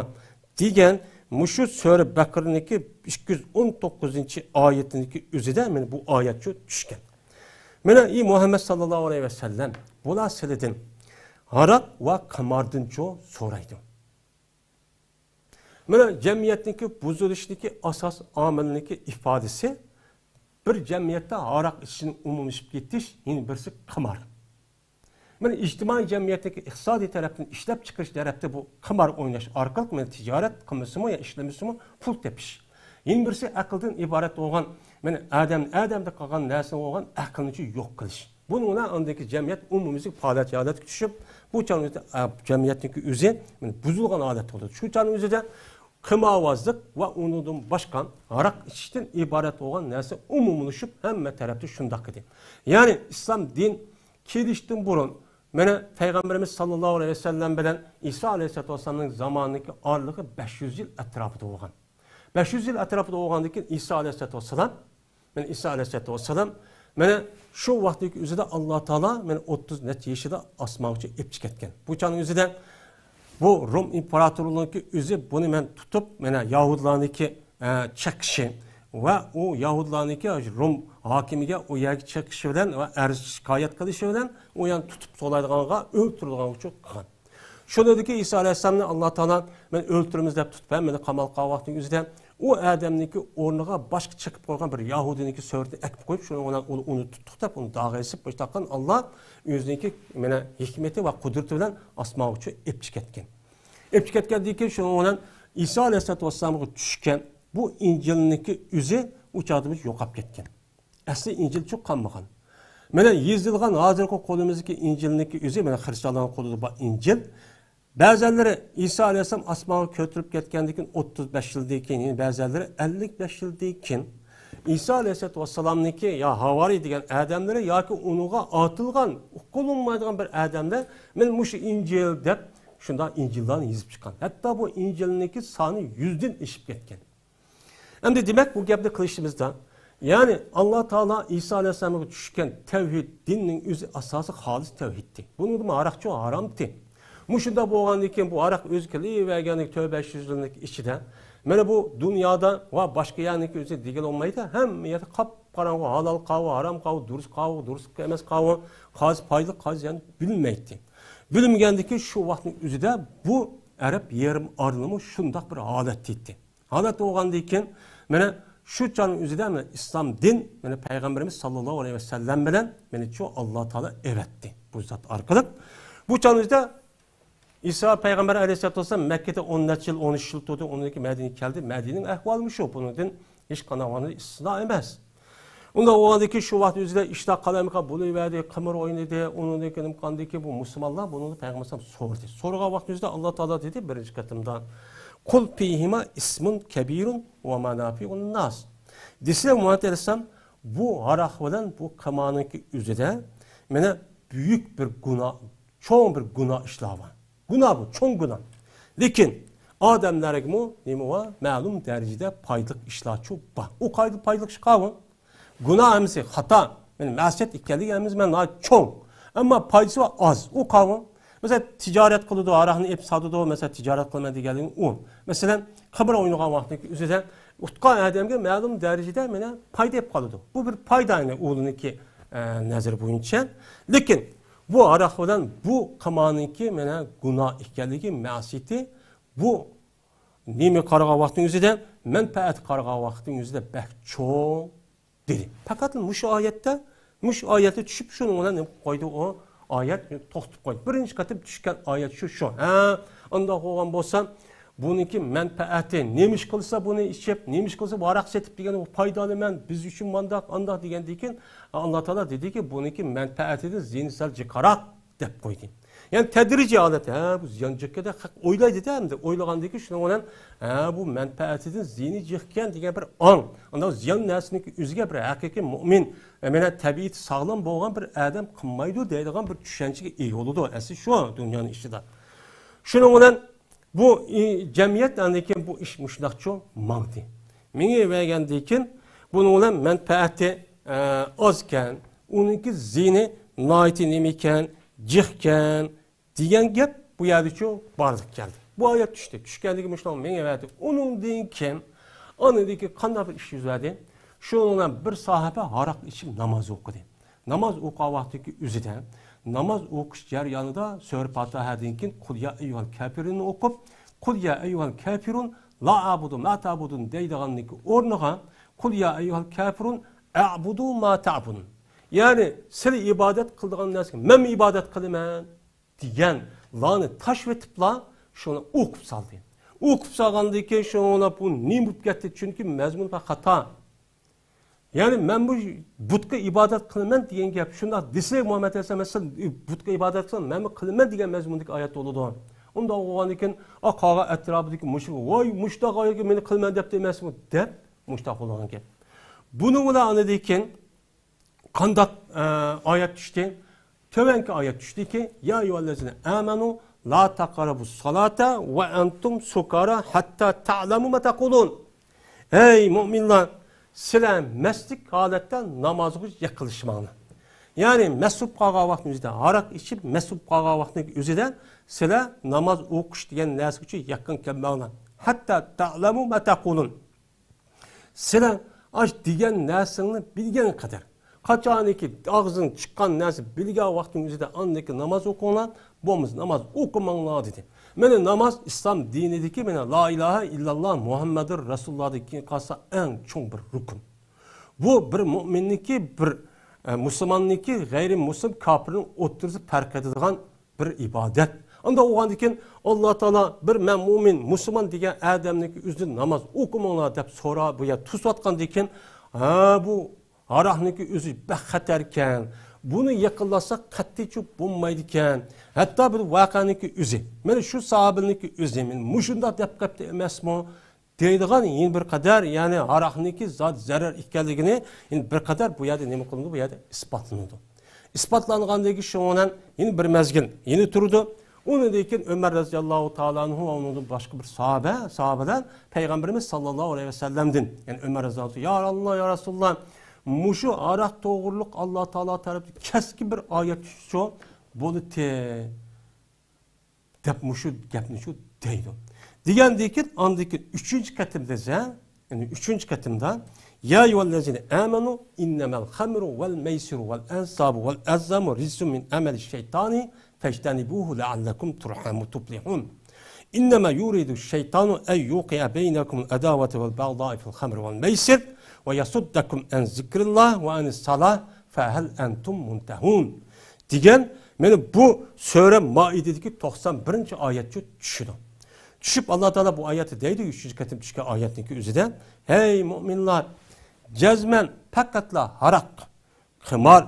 دېگەن مۇشۇ سۈرە بەقىرىنىڭكى ئىككى يۈز ئون توققۇزىنچى ئايىتىنىڭكى ئۆزىدە مانا بۇ ئايەت شۇ چۈشكەن. مانا، ئى مۇھەممەد ساللاللاھۇ ئەلەيھى ۋەسەللەم، بۇلار سىلىدىن ھاراق ۋە قىماردىنچۇ سورايدۇ. مانا، جەمئىيەتنىڭكى بۇزۇلۇشىدىكى ئاساس ئامىلنىڭكى ئىپادىسى، بىر جەمئىيەتتە ھاراق ئىچىشنىڭ ئومۇملىشىپ كېتىش، يەنە بىرسى قىمار. مانا، ئىجتىمائىي جەمئىيەتتىكى ئىقتىسادىي تەرەپتىن، ئىشلەپچىقىرىش تەرەپتە بۇ قىمار ئويناش ئارقىلىق، مانا، تىجارەت قىلمىسىمۇ يا ئىشلىمىسىمۇ پۇل تېپىش. يەنە بىرسى ئەقىلدىن ئىبارەت بولغان، مانا، ئادەم، ئادەمدە قالغان نەرسە بولغان ئەقىلنىچۇ يوق قىلىش. بۇنىڭ بىلەن ئاندىكى جەمئىيەت ئومۇميۈزلۈك پالەچ ھالەتكە چۈشۈپ، بۇ چاغ، ئە، جەمئىيەتنىڭكى ئۆزى، مانا، بۇزۇلغان ھالەتتە بولىدۇ. شۇ چاغنىڭ ئۆزىدە قىمارۋازلىق ۋە ئۇنىڭدىن باشقا ھاراق ئىچىشتىن ئىبارەت بولغان نەرسە ئومۇملىشىپ، ھەممە تەرەپتە شۇنداق ئىدى. يەنى ئىسلام دىن كېلىشتىن بۇرۇن، مانا، پەيغەمبىرىمىز ساللاللاھۇ ئەلەيھى ۋەسەللەم بىلەن ئىسا ئەلەيھىسسالاتۇ ۋەسسالامنىڭ زامانىدىكى ئارىلىقى بەش يۈز يىل ئەتراپىدا بولغان. بەش يۈز يىل ئەتراپىدا بولغاندىن كېيىن ئىسا ئەلەيھىسسالاتۇ ۋەسسالام، مانا، ئىسا ئەلەيھىسسالاتۇ ۋەسسالام، مانا، شۇ ۋاقىتتىكى ئۆزىدە ئاللا تائالا، مانا، ئوتتۇز نەچچە يېشىدا ئاسمانغىچە ئېلىپ چىقىپ كەتكەن. بۇ چاغنىڭ ئۆزىدە بۇ روم ئىمپېراتورلۇقىنىڭكى ئۆزى بۇنى مەن تۇتۇپ، مانا، يەھۇدىيلارنىڭكى، ئە، چېقىشى ۋە ئۇ يەھۇدىيلارنىڭكى روم ھاكىمىگە ئۇ يەرگە چېقىشى بىلەن ۋە ئەرز شىكايەت قىلىشى بىلەن ئۇ يەنى تۇتۇپ سولايدىغانغا، ئۆلتۈرىدىغانغا ئۇچۇر قىلغان. شۇنىڭدىكى ئىسا ئەلەيھىسسالامنى ئاللا تائالا، مەن ئۆلتۈرىمىز دەپ تۇتۇپ، ھەممىنى قامال قىلغان ۋاقتىنىڭ ئۆزىدە ئۇ ئادەمنىڭكى ئورنىغا باشقا چېقىپ قويغان بىر يەھۇدىينىڭكى سۈرىتىنى ئەكىپ قويۇپ، شۇنىڭ بىلەن ئۇنى، ئۇنى تۇتتۇق دەپ، ئۇنى داغ ئېسىپ، مۇشۇنداق قىلغان ئاللا ئۆزىنىڭكى مانا ھېكمىتى ۋە قۇدرىتى بىلەن ئاسمانغا ئۇچۇرۇپ ئېلىپ چىقىپ كەتكەن. ئېلىپ چىقىپ كەتكەندىن كېيىن شۇنىڭ بىلەن ئىسا ئەلەيھىسسالاتۇ ۋەسسالامغا چۈشكەن بۇ ئىنجىلنىڭكى ئۆزى ئۇ چاغدا يوقاپ كەتكەن. ئەسلى ئىنجىلچۇ قالمىغان. مانا يېزىلغان ھازىرقى قولىمىزدىكى ئىنجىلنىڭكى ئۆزى، مانا خرىستىيانلارنىڭ قولىدا بار ئىنجىل. بەزەنلىرى ئىسا ئەلەيھىسسالام ئاسمانغا كۆتۈرۈپ كەتكەندىن كېيىن ئوتتۇز بەش يىلدىن كېيىن، يەنى بەزەنلىرى ئەللىك بەش يىلدىن كېيىن ئىسا ئەلەيھىسسالاتۇ ۋەسسالامنىڭكى يا ھاۋارىي دېگەن ئادەملىرى ياكى ئۇنىڭغا ئاتىلغان، قوللانمايدىغان بىر ئادەملەر مانا مۇشۇ ئىنجىل دەپ شۇنداق ئىنجىللارنى يېزىپ چىققان. ھەتتا بۇ ئىنجىلنىڭكى سانى يۈزدىن ئېشىپ كەتكەن. ئەمدى دېمەك، بۇ گەپنى قىلىشىمىزدا، يەنى ئاللا تائالا ئىسا ئەلەيھىسسالامغا چۈشكەن تەۋھىد دىننىڭ ئۆزى ئاساسى خالىس تەۋھىدتى. بۇنىڭدىمۇ ھاراقچۇ ھارامتى. مۇشۇنداق بولغاندىن كېيىن بۇ ھاراق ئۆزى كېلىۋەرگەندىن تۆت بەش يۈز يىلنىڭ ئىچىدە، مانا بۇ دۇنيادا ۋە باشقا يەرنىڭكى ئۆزى دېگىلى بولمايدۇ. ھەممە يەردە قاپقاراڭغۇ، ھالال قاۋۇ، ھارام قاۋۇ، دۇرۇس قاۋۇ، دۇرۇس ئەمەس قاۋۇ، قايسى پايدىلىق، قايسى زىيان بىلمەيتتى. بىلمىگەندىن كېيىن شۇ ۋاقىتنىڭ ئۆزىدە بۇ ئەرەب يېرىم ئارىلىمۇ شۇنداق بىر ھالەتتە ئىدى. ھالەت بولغاندىن كېيىن، مانا شۇ چاغنىڭ ئۆزىدە مانا ئىسلام دىن، مانا پەيغەمبىرىمىز ساللاللاھۇ ئەلەيھى ۋەسەللەم بىلەن مانا شۇ ئاللا تائالا ئەۋەتتى بۇ زات ئارقىلىق. بۇ چاغنىڭ ئۆزىدە ئىسا پەيغەمبەر ئەلەيھىسسالاتۇ ۋەسسالام مەككىدە ئون نەچچە يىل، ئون ئۈچ يىل تۇردى، ئۇنىڭدىن كېيىن مەدىنىگە كەلدى. مەدىنىنىڭ ئەھۋالىمۇ شۇ، بۇنىڭدىن ھېچقانداق ئىستىسنا ئەمەس. ئۇنداق بولغاندىن كېيىن شۇ ۋاقىت ئۆزىدە ئىشلار قالايمىقان بولۇۋەردى، قىمار ئوينىدى. ئۇنىڭدىن كېيىن نېمە قىلغاندىن كېيىن بۇ مۇسۇلمانلار بۇنى پەيغەمبەر ئەلەيھىسسالام سورىدى. سورىغان ۋاقىت ئۆزىدە ئاللا تائالا دېدى بىرىنچى قېتىمدا، قۇل فىھىما ئىسمۇن كەبىرۇن ۋە مانافىئۇ لىنناس. دېسىلە مۇھەممەد ئەلەيھىسسالام، بۇ ھاراق بىلەن بۇ قىمارنىڭكى ئۆزىدە مانا بۈيۈك بىر گۇناھ، چوڭ بىر گۇناھ ئىشلار بار. گۇناھ بۇ، چوڭ گۇناھ. لېكىن ئادەملەرگىمۇ نېمە بار؟ مەلۇم دەرىجىدە پايدىلىق ئىشلارچۇ بار. ئۇ قايدا پايدىلىق ئىش قالغان؟ گۇناھ ھەممىسى خاتا، يەنى مەسىيەت ئىكەنلىكى ھەممىسى مەن ناھايىتى چوڭ. ئەمما پايدىسى بار ئاز. ئۇ قالغان. مەسىلەن، تىجارەت قىلىدۇ، ھاراقنى ئېلىپ ساتىدۇ، مەسىلەن، تىجارەت قىلىمەن دېگەنلىكى ئۇ. مەسىلەن، قىمار ئوينىغان ۋاقتىدىكى ئۆزىدە ئۇتقان ئادەمگە مەلۇم دەرىجىدە مانا پايدا ئېلىپ قالىدۇ. بۇ بىر پايدا، يەنى ئۇلىنىڭكى، ئە، نەزىرى بويىچە. لېكىن بۇ ھاراق بىلەن بۇ قىمارنىڭكى مانا گۇناھ ئىكەنلىكى، مەسىيىتى، بۇ نېمە قارىغان ۋاقتىنىڭ ئۆزىدە، مەنپەئەت قارىغان ۋاقتىنىڭ ئۆزىدە بەك چوڭ دېدى. پەقەت مۇشۇ ئايەتتە، مۇشۇ ئايەتتە چۈشۈپ، شۇنىڭ بىلەن نېمە قىلىپ قويدى، ئۇ ئايەت توختىتىپ قويدى. بىرىنچى قېتىم چۈشكەن ئايەت شۇ، شۇ. ھە، ئۇنداق بولغان بولسا، بۇنىڭكى مەنپەئەتى، نېمە ئىش قىلسا بۇنى ئىچىپ، نېمە ئىش قىلسا ھاراق سېتىپ دېگەن، بۇ پايدالىنىمەن، بىز ئۈچۈن مانداق، ئانداق دېگەندىن كېيىن، ئاللا تائالا دېدىكى، بۇنىڭكى مەنپەئەتىدىن زىيىنى سەل جىقراق دەپ قويدى. يەنى تەدرىجىي ھالەتتە، ھە، بۇ زىيان جىقكىدە خەق ئويلايدۇ-دە، ئەمدى ئويلىغاندىن كېيىن شۇنىڭ بىلەن، ھە، بۇ مەنپەئەتىدىن زىيىنى جىقكەن دېگەن بىر ئاڭ. ئانداق زىيان نەرسىنىڭكى ئۆزىگە بىر ھەقىقىي مۇئمىن، ئە، مانا تەبىئىتى ساغلام بولغان بىر ئادەم قىلمايدۇ دەيدىغان بىر چۈشەنچىگە ئىگە بولىدۇ. ئەسلى شۇ دۇنيانىڭ ئىچىدە. شۇنىڭ بىلەن بۇ، ئى، جەمئىيەت ئاندىن كېيىن بۇ ئىش مۇشۇنداقچۇ ماڭدى. مېڭىۋەرگەندىن كېيىن بۇنىڭ بىلەن مەنپەئەتى، ئە، ئازكەن، ئۇنىڭكى زىيىنى ناھايىتى نېمىكەن، جىقكەن دېگەن گەپ بۇ يەردىچۇ بارلىققا كەلدى. بۇ ئايەت چۈشتى. چۈشكەندىن كېيىن مۇشۇنداق مېڭىۋەردى. ئۇنىڭدىن كېيىن ئاندىن كېيىن قانداق بىر ئىش يۈز بەردى؟ شۇنىڭ بىلەن بىر ساھابە ھاراق ئىچىپ ناماز ئوقۇدى. ناماز ئوقۇغان ۋاقتىدىكى ئۆزىدە، ناماز ئوقۇش جەريانىدا سۈرە پاتىھەدىن كېيىن قۇل يا ئەييۇھەل كافىرۇننى ئوقۇپ، قۇل يا ئەييۇھەل كافىرۇن لا ئەبۇدۇ ما تەبۇدۇن دەيدىغاننىڭكى ئورنىغا، قۇل يا ئەييۇھەل كافىرۇن ئەبۇدۇ ما تەبۇدۇن. يەنى سىلەر ئىبادەت قىلىدىغان نەرسىگە مەنمۇ ئىبادەت قىلىمەن دېگەن لانى تاشلىۋېتىپلا شۇنى ئوقۇپ سالدى. ئوقۇپ سالغاندىن كېيىن شۇڭا بۇ نېمە بولۇپ كەتتى؟ چۈنكى مەزمۇن خاتا. يەنى مەن بۇ بۇتقا ئىبادەت قىلىمەن دېگەن گەپ شۇنداق دېسە، مۇھەممەد ئەلەيھىسسالام، مەسىلەن، بۇتقا ئىبادەت قىلسام، مەنمۇ قىلىمەن دېگەن مەزمۇندىكى ئايەت بولىدۇ. ئۇنداق بولغاندىن كېيىن، ئا، قالغان ئەتراپىدىكى مۇشۇ، ۋاي، مۇشۇنداق ئايەتكە مېنى قىلىمەن دەپتۇ ئەمەسمۇ دەپ، مۇشۇنداق بولىدىغان گەپ. بۇنىڭ بىلەن ئاندىن كېيىن قانداق، ئە، ئايەت چۈشتى؟ تۆۋەنكى ئايەت چۈشتىكى، يا ئەييۇھەللەزىنە ئامەنۇ لا تەقرەبۇس سالاتا ۋە ئەنتۇم سۇكارا ھەتتا تەئلەمۇ ما تەقۇلۇن. ئەي مۇئمىنلار، سىلەر مەستلىك ھالەتتە نامازغا يېقىنلاشماڭلار. يەنى مەست بولۇپ قالغان ۋاقىتنىڭ ئۆزىدە، ھاراق ئىچىپ مەست بولۇپ قالغان ۋاقىتنىڭ ئۆزىدە سىلەر ناماز ئوقۇش دېگەن نەرسىگىچە يېقىن كەلمەڭلار. ھەتتا تەئلەمۇ ما تەقۇلۇن. سىلەر ئاش دېگەن نەرسىڭنى بىلگەن قەدەر، قاچانكى ئاغزىدىن چىققان نەرسە بىلگەن ۋاقتىنىڭ ئۆزىدە ئاندىكى ناماز ئوقۇڭلار، بولمىسا ناماز ئوقۇماڭلار دېدى. مانا ناماز ئىسلام دىنىدىكى مانا لا ئىلاھە ئىللاللا مۇھەممەدۇر رەسۇلۇللاھدىن كېيىن قالسا ئەڭ چوڭ بىر رۇكۇن. بۇ بىر مۇئمىننىڭكى، بىر، ئە، مۇسۇلماننىڭكى غەيرىي مۇسلىم كاپىرنىڭ ئوتتۇرىسىدا پەرق ئېتىدىغان بىر ئىبادەت. ئانداق بولغاندىن كېيىن ئاللا تائالا بىر مەن مۇئمىن، مۇسۇلمان دېگەن ئادەمنىڭكى ئۆزىدىن ناماز ئوقۇماڭلار دەپ سورا بۇ يەردە توسۇۋاتقاندىن كېيىن، ھە، بۇ ھاراقنىڭكى ئۆزى بەك خەتەركەن، بۇنى يېقىنلاشساق قەتئىيچۇ بولمايدىكەن، ھەتتا بىر ۋەقەنىڭكى ئۆزى، مانا شۇ ساھابىنىڭكى ئۆزى مانا مۇشۇنداق دەپ قاپتۇ ئەمەسمۇ؟ دەيدىغان يەنە بىر قەدەر، يەنى ھاراقنىڭكى زادى زەرەر ئىكەنلىكىنى يەنە بىر قەدەر بۇ يەردە نېمە قىلىنىدۇ؟ بۇ يەردە ئىسپاتلىنىدۇ. ئىسپاتلانغاندىن كېيىن شۇنىڭ بىلەن يەنە بىر مەزگىل يەنە تۇرىدۇ. ئۇنىڭدىن كېيىن ئۆمەر رەزىياللاھۇ تائالا ئەنھۇ ۋە ئۇنىڭدىن باشقا بىر ساھابە، ساھابىلەر پەيغەمبىرىمىز ساللاللاھۇ ئەلەيھى ۋەسەللەمدىن، يەنى ئۆمەر رەزىياللاھۇ، يا ئاللا، يا رەسۇلۇللا، مۇشۇ ھاراق توغرۇلۇق ئاللا تائالا تەرەپتىن كەسكىن بىر ئايەت چۈشسىچۇ بولىتى. دەپ مۇشۇ گەپنى شۇ دەيدۇ. دېگەندىن كېيىن، ئاندىن كېيىن ئۈچىنچى قېتىم دېسە، يەنى ئۈچىنچى قېتىمدا، يا ئەييۇھەللەزىنە ئامەنۇ ئىننەمەل خەمرۇ ۋەل مەيسىرۇ ۋەل ئەنسابۇ ۋەل ئەزلامۇ رىجسۇم مىن ئەمەلى شەيتانى فەجتەنىبۇھۇ لەئەللەكۇم تۇرھەمۇ تۇفلىھۇن. ئىننەمە يۇرىدۇ شەيتانۇ ئەن يۇقىئە بەينەكۇمۇل ئەداۋەتە ۋەل بەغدائە فىل خەمرى ۋەل مەيسىر ۋە يەسۇددەكۇم ئەن زىكرىللاھ ۋە ئەنىس سالاھ فەھەل ئەنتۇم مۇنتەھۇن. دېگەن، مانا بۇ سۈرە مائىدىدىكى توقسان بىرىنچى ئايەتچۇ چۈشىدۇ. چۈشۈپ، ئاللا تائالا بۇ ئايەتتە دەيدۇ، ئۈچىنچى قېتىم چۈشكەن ئايەتنىڭكى ئۆزىدە، ھەي مۇئمىنلار، جەزمەن پەقەتلا ھاراق، قىمار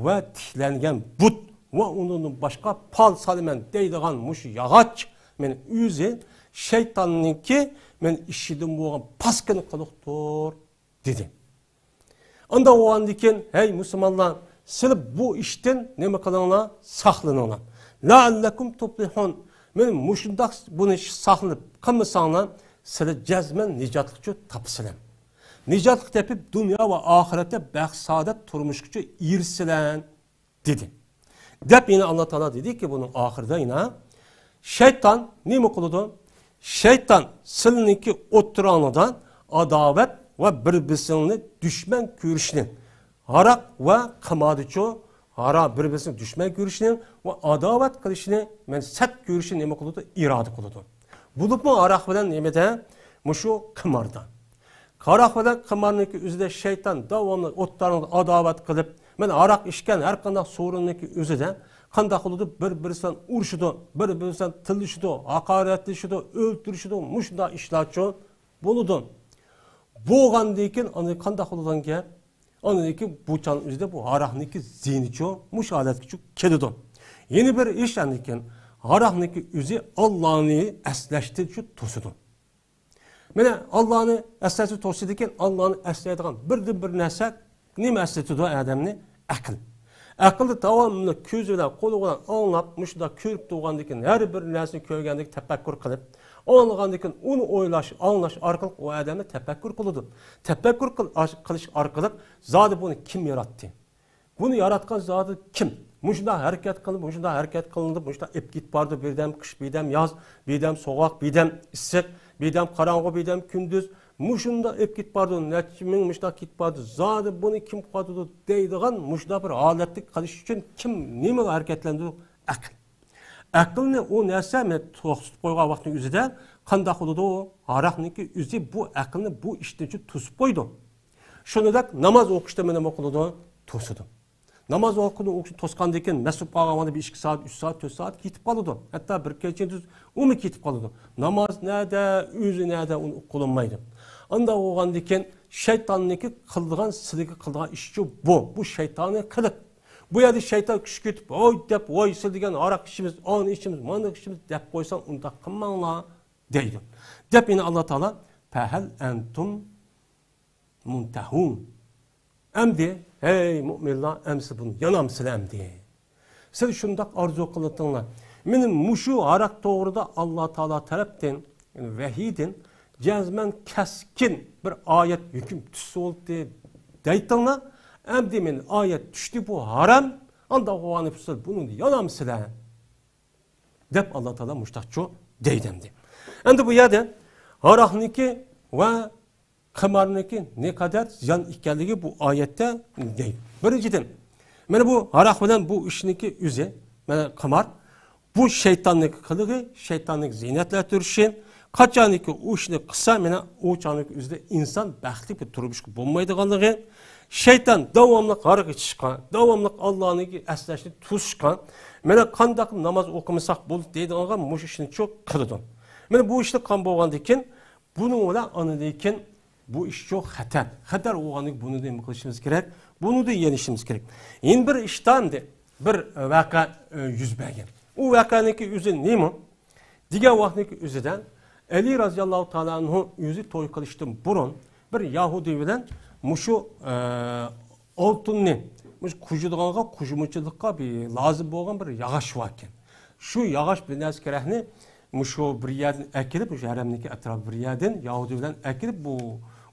ۋە تىكلەنگەن بۇت ۋە ئۇنىڭدىن باشقا پال سالىمەن دەيدىغان مۇشۇ ياغاچ مانا ئۆزى شەيتاننىڭكى مانا ئىشىدىن بولغان پاسكىنا قىلىقتۇر. دېدى. ئانداق بولغاندىن كېيىن، ھەي مۇسۇلمانلار، سىلى بۇ ئىشتىن نېمە قىلىڭلار؟ ساقلىنىڭلار. لەئەللەكۇم تۇفلىھۇن. مانا مۇشۇنداق بۇنى ساقلىنىپ قىلمىساڭلار، سىلى جەزمەن نىجاتلىقچۇ تاپىسىلەر. نىجاتلىق تېپىپ، دۇنيا ۋە ئاخىرەتتە بەخت-سائادەت تۇرمۇشقىچۇ ئېرىشىسىلەر. دېدى. دەپ يەنە ئاللا تائالا دېدىكى، بۇنىڭ ئاخىرىدا يەنە، شەيتان نېمە قىلىدۇ؟ شەيتان سىلىنىڭكى ئوتتۇراڭلىدا ئاداۋەت ۋە بىر-بىرسىڭلارنى دۈشمەن كۆرۈشنى، ھاراق ۋە قىماردىچۇ، ھارا بىر-بىرسىنى دۈشمەن كۆرۈشنى ۋە ئاداۋەت قىلىشنى، مەن سەت كۆرۈشنى نېمە قىلىدۇ؟ ئىرادە قىلىدۇ. بولۇپمۇ ھاراق بىلەن نېمىدە؟ مۇشۇ قىماردا. ھاراق بىلەن قىمارنىڭكى ئۆزىدە شەيتان داۋاملىق ئوتتۇراڭدا ئاداۋەت قىلىپ، مانا ھاراق ئىچكەن ھەر قانداق سورۇننىڭكى ئۆزىدە قانداق قىلىدۇ؟ بىر-بىرسى بىلەن ئۇرۇشىدۇ، بىر-بىرسى بىلەن تىللىشىدۇ، ھاقارەتلىشىدۇ، ئۆلتۈرۈشىدۇ، مۇشۇنداق ئىشلارچۇ بولىدۇ. بولغاندىن كېيىن ئاندىن قانداق بولىدىغان گەپ؟ ئاندىن كېيىن بۇ چاغنىڭ ئۆزىدە بۇ ھاراقنىڭكى زىيىنىچۇ مۇشۇ ھالەتكىچۇ كېلىدۇ. يەنە بىر ئىش، ئاندىن كېيىن ھاراقنىڭكى ئۆزى ئاللانى ئەسلەشتىنچۇ توسىدۇ. مانا ئاللانى ئەسلەشنى توسىدىكەن، ئاللانى ئەسلەيدىغان بىردىن بىر نەرسە نېمە ئەسلىتىدۇ ئادەمنى؟ ئەقىل. ئەقىلدە داۋاملىق كۆزى بىلەن، قولى بىلەن ئاڭلاپ، مۇشۇنداق كۆرۈپ تۇرغاندىن كېيىن، ھەر بىر نەرسىنى كۆرگەندىن كېيىن تەپەككۇر قىلىپ، ئاڭلىغاندىن كېيىن ئۇنى ئويلاش، ئاڭلاش ئارقىلىق ئۇ ئادەمنى تەپەككۇر قىلىدۇ. تەپەككۇر قىل-، ئاش-، قىلىش ئارقىلىق زادى بۇنى كىم ياراتتى؟ بۇنى ياراتقان زادى كىم؟ مۇشۇنداق ھەرىكەت قىلىپ، مۇشۇنداق ھەرىكەت قىلىنىپ، مۇشۇنداق ئېپ كېتىپ بارىدۇ. بىردەم قىش، بىردەم ياز، بىردەم سوغۇق، بىردەم ئىسسىق، بىردەم قاراڭغۇ، بىردەم كۈندۈز. مۇشۇنداق ئېپ كېتىپ بارىدۇ. نەچچە مىڭ مۇشۇنداق كېتىپ بارىدۇ. زادى بۇنى كىم قىلىۋاتىدۇ دەيدىغان مۇشۇنداق بىر ھالەتتە قىلىش ئۈچۈن كىم نېمىغا ھەرىكەتلەندۈرىدۇ؟ ئەقىل. ئەقىلنى ئۇ نەرسە مەن توختىتىپ قويغان ۋاقىتنىڭ ئۆزىدە قانداق بولىدۇ؟ ھاراقنىڭكى ئۆزى بۇ ئەقىلنى بۇ ئىشتىنچۇ توسۇپ قويىدۇ. شۇنىڭدەك ناماز ئوقۇشتا مانا نېمە قىلىدۇ؟ توسىدۇ. ناماز ۋاقتىنى ئوقۇشنى توسقاندىن كېيىن، مەست بولۇپ قالغان ۋاقتىدا بىر ئىككى سائەت، ئۈچ سائەت، تۆت سائەت كېتىپ قالىدۇ. ھەتتا بىر كېچىنى ئۇمۇ كېتىپ قالىدۇ. ناماز نەدە، ئۆزى نەدە، ئۇنى ئۇقۇلمايدۇ. ئانداق بولغاندىن كېيىن شەيتاننىڭكى قىلىدىغان، سىلىگە قىلىدىغان ئىشىچۇ بۇ. بۇ شەيتانىي قىلىق. بۇ يەردە شەيتان كۈچ كېتىپ، ۋاي دەپ، ۋاي سىز دېگەن ھاراق ئىچىمىز، ئانى ئىچىمىز، مانا ئىچىمىز دەپ قويساڭ، ئۇنداق قىلماڭلار دەيدۇ. دەپ يەنە ئاللا تائالا، فەھەل ئەنتۇم مۇنتەھۇن. ئەمدى، ھەي مۇئمىنلار، ئەمسە بۇنى يانامسىلەر ئەمدى؟ سىلەر شۇنداق ئارزۇ قىلىۋاتىڭلار. مېنىڭ مۇشۇ ھاراق توغرىدا ئاللا تائالا تەرەپتىن، يەنى ۋەھىيدىن جەزمەن كەسكىن بىر ئايەت ھۆكۈم چۈشسە بولدى دەيتىڭلار. ئەمدى مېنى ئايەت چۈشتى، بۇ ھارام. ئانداق بولغاندا سىلەر بۇنى يانامسىلەر؟ دەپ ئاللا تائالا مۇشتاقچۇ دەيدۇ ئەمدى. ئەمدى بۇ يەردە ھاراقنىڭكى ۋە قىمارنىڭكى نەقەدەر زىيان ئىكەنلىكى بۇ ئايەتتە دەيدۇ. بىرىنچىدىن، مانا بۇ ھاراق بىلەن بۇ ئىشنىڭكى ئۆزى، مانا قىمار، بۇ شەيتاننىڭكى قىلىقى، شەيتاننىڭكى زىينەتلەندۈرۈشى. قاچانكى ئۇ ئىشنى قىلسا، مانا ئۇ چاغنىڭكى ئۆزىدە ئىنسان بەختلىك بىر تۇرمۇشقا بولمايدىغانلىقى، شەيتان داۋاملىق ھاراق ئىچىشقا، داۋاملىق ئاللانى ئەسلەشنى توسۇشقا، مانا قانداق ناماز ئوقۇمىساق بولدى دەيدىغانغا مۇشۇ ئىشنى چوق قىلىدۇ. مانا بۇ ئىشنى قىلغان بولغاندىن كېيىن، بۇنىڭ بىلەن ئاندىن كېيىن بۇ ئىش چوق خەتەر. خەتەر بولغاندىن كېيىن بۇنى نېمە قىلىشىمىز كېرەك؟ بۇنى يېنىشىمىز كېرەك. يەنە بىر ئىشتا ئەمدى بىر ۋەقە، ئە، يۈز بەرگەن. ئۇ ۋەقەنىڭكى ئۆزى نېمە؟ دېگەن ۋاقىتنىڭكى ئۆزىدە ئەلى رازىياللاھۇ تائالا ئەنھۇ ئۆزى توي قىلىشتىن بۇرۇن بىر يەھۇدىي بىلەن مۇشۇ، ئە، ئالتۇننى، مۇشۇ قويىدىغانغا، قويمىچىلىققا بىر لازىم بولغان بىر ياغاچ بار ئىكەن. شۇ ياغاچ بىر نەرسە كېرەكنى مۇشۇ بىر يەردىن ئەكېلىپ، مۇشۇ ھەرەمنىڭكى ئەتراپى بىر يەردىن يەھۇدىي بىلەن ئەكېلىپ، بۇ،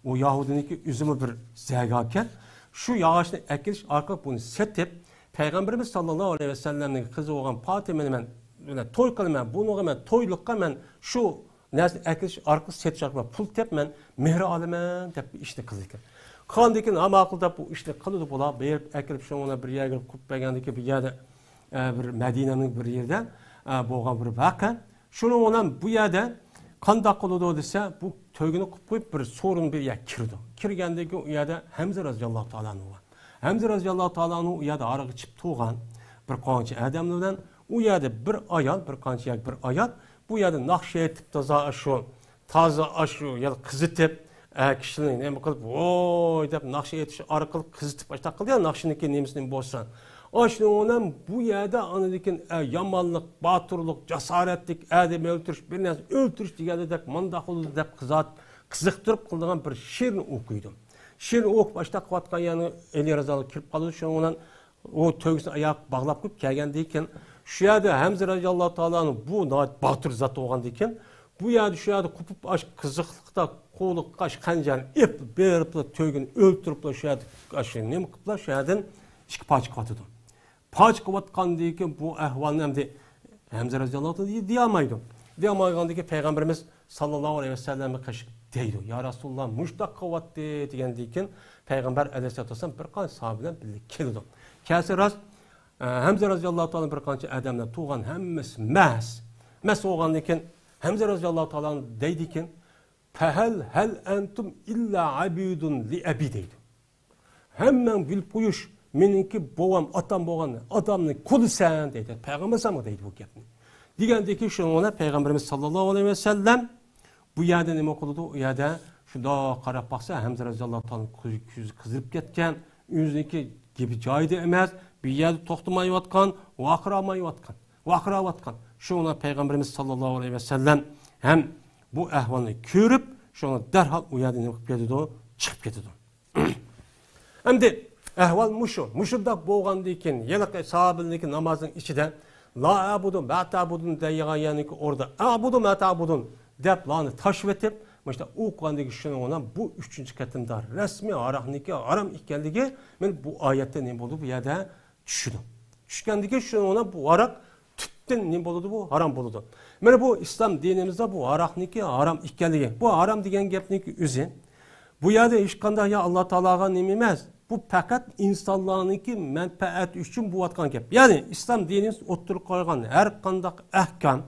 ئۇ يەھۇدىينىڭكى ئۆزىمۇ بىر زەرگەر ئىكەن. شۇ ياغاچنى ئەكېلىش ئارقىلىق بۇنى سېتىپ، پەيغەمبىرىمىز ساللاللاھۇ ئەلەيھى ۋەسەللەمنىڭ قىزى بولغان پاتىمىنى مەن بىلەن توي قىلىمەن، بۇنىڭغا مەن تويلۇققا مەن شۇ نەرسىنى ئەكېلىش ئارقىلىق سېتىش ئارقىلىق پۇل تېپىپ مەن مېھىر ئالىمەن دەپ بىر ئىشنى قىلىدىكەن. قاندىكىن ھە ماقۇل دەپ بۇ ئىشنى قىلىدۇ بۇلار. بېرىپ ئەكېلىپ شۇنىڭ بىر يەرگە قويۇپ بەرگەندىكىن بىر يەردە، ئە، بىر مەدىنەنىڭ بىر يېرىدە، ئە، بولغان بىر ۋەقە. شۇنىڭ بىلەن بۇ يەردە قانداق قىلىدۇ دېسە، بۇ تۆگىنى قىلىپ قويۇپ، بىر سورۇن بىر يەرگە كىرىدۇ. كىرگەندىن كېيىن ئۇ يەردە ھەمزە رازىياللاھۇ تائالا ئەنھۇ بار. ھەمزە رازىياللاھۇ تائالا ئەنھۇ ئۇ يەردە ھاراق ئىچىپ تۇرغان بىر قانچە ئادەملەر بىلەن ئۇ يەردە بىر ئايال، بىر قانچە يەرگە بىر ئايال، بۇ يەردە ناخشا ئېيتىپ تازا شۇ، تازا شۇ يەر قىزىتىپ، ئە، كىشىنى نېمە قىلىپ، ۋوي دەپ ناخشا ئېيتىش ئارقىلىق قىزىتىپ ئاشتاق قىلدى يا، ناخشىنىڭكى نېمىسى نېمە بولسا. ئاشۇنىڭ بىلەن بۇ يەردە ئاندىن كېيىن، ئە، يامانلىق، باتۇرلۇق، جاسارەتلىك، ئادەم ئۆلتۈرۈش، بىر نەرسە ئۆلتۈرۈش دېگەندەك مانداق قىلىدۇ دەپ قىزات-، قىزىقتۇرۇپ قىلىدىغان بىر شېئىرنى ئوقۇيدۇ. شېئىرنى ئوقۇپ ئاشتاق قىلىۋاتقان يەرنى ئەلى رازىياللاھۇ كىرىپ قالىدۇ. شۇنىڭ بىلەن ئۇ تۆگىسىنى ئاياغقا باغلاپ قويۇپ كەلگەندىن كېيىن، شۇ يەردە ھەمزە رازىياللاھۇ تائالانىڭ بۇ ناھايىتى باتۇر زات بولغاندىن كېيىن، بۇ يەردە، شۇ يەردە قوپۇپ، ئاش قىزىقلىقتا قولىغا ئاش خەنجەرنى ئېلىپ بېرىپلا تۆگىنى ئۆلتۈرۈپلا شۇ يەردە ئاش نېمە قىلىپلا شۇ يەردىن ئىككى پارچە قىلىۋاتىدۇ. پارچە قىلىۋاتقاندىن كېيىن بۇ ئەھۋالنى ئەمدى ھەمزە رازىياللاھۇ تائالا دېيەلمەيدۇ. دېيەلمەيدىغاندىن كېيىن پەيغەمبىرىمىز ساللاللاھۇ ئەلەيھى ۋەسەللەمگە قېچىپ دەيدۇ، يا رەسۇلاللا، مۇشۇنداق قىلىۋاتتى دېگەندىن كېيىن پەيغەمبەر ئەلەيھىسسالاتۇ ۋەسسالام بىر قانچە ساھابە بىلەن بىللە كېلىدۇ. كەلسە راست، ئە، ھەمزە رازىياللاھۇ تائالا بىر قانچە ئادەملەر تۇرغان، ھەممىسى مەس. مەس بولغاندىن كېيىن ھەمزە رازىياللاھۇ تائالا دەيدىكەن، فەھەل ھەل ئەنتۇم ئىللا ئەبىدۇن لىئەبى دەيدۇ. ھەممەڭ بىلىپ قويۇش، مېنىڭكى بوۋام، ئاتام بولغان ئاتامنىڭ قۇلىسەن دەيدۇ. پەيغەمبەر ئەلەيھىسسالامغا دەيدۇ بۇ گەپنى. دېگەندىن كېيىن شۇنىڭ بىلەن پەيغەمبىرىمىز ساللاللاھۇ ئەلەيھى ۋەسەللەم بۇ يەردە نېمە قىلىدۇ؟ ئۇ يەردە شۇنداق قاراپ باقسا، ھەمزە رازىياللاھۇ تائالا كۆزى، كۆزى قىزىرىپ كەتكەن، ئۆزىنىڭكى گېپى جايىدا ئەمەس، بىر يەردە توختىمايۋاتقان، ۋارقىرىمايۋاتقان، ۋارقىراۋاتقان. شۇڭا پەيغەمبىرىمىز ساللاللاھۇ ئەلەيھى ۋەسەللەم ھەم بۇ ئەھۋالنى كۆرۈپ، شۇڭا دەرھال ئۇ يەردىن نېمە قىلىپ كېتىدۇ؟ چىقىپ كېتىدۇ. ئەمدى ئەھۋال مۇشۇ. مۇشۇنداق بولغاندىن كېيىن، ھېلىقى ساھابىلىرنىڭكى نامازنىڭ ئىچىدە، لا ئەبۇدۇ ما تەبۇدۇن دەيدىغان يەرنىڭكى ئورنىدا، ئەبۇدۇ ما تەبۇدۇن دەپ لانى تاشلىۋېتىپ، مۇشۇنداق ئوقۇغاندىن كېيىن شۇنىڭ بىلەن بۇ ئۈچىنچى قېتىمدا رەسمىي ھاراقنىڭكى ھارام ئىكەنلىكى، مانا بۇ ئايەتتە نېمە بولدى؟ بۇ يەردە چۈشىدۇ. چۈشكەندىن كېيىن شۇنىڭ بىلەن بۇ ھاراق تۈپتىن نېمە بولىدۇ؟ بۇ ھارام بولىدۇ. مانا بۇ ئىسلام دىنىمىزدا بۇ ھاراقنىڭكى ھارام ئىكەنلىكى. بۇ ھارام دېگەن گەپنىڭكى ئۆزى، بۇ يەردە ھېچقانداق يا ئاللا تائالاغا نېمە ئەمەس. بۇ پەقەت ئىنسانلارنىڭكى مەنپەئەتى ئۈچۈن بولۇۋاتقان گەپ. يەنى ئىسلام دىنىمىز ئوتتۇرىغا قويغان ھەر قانداق ئەھكام،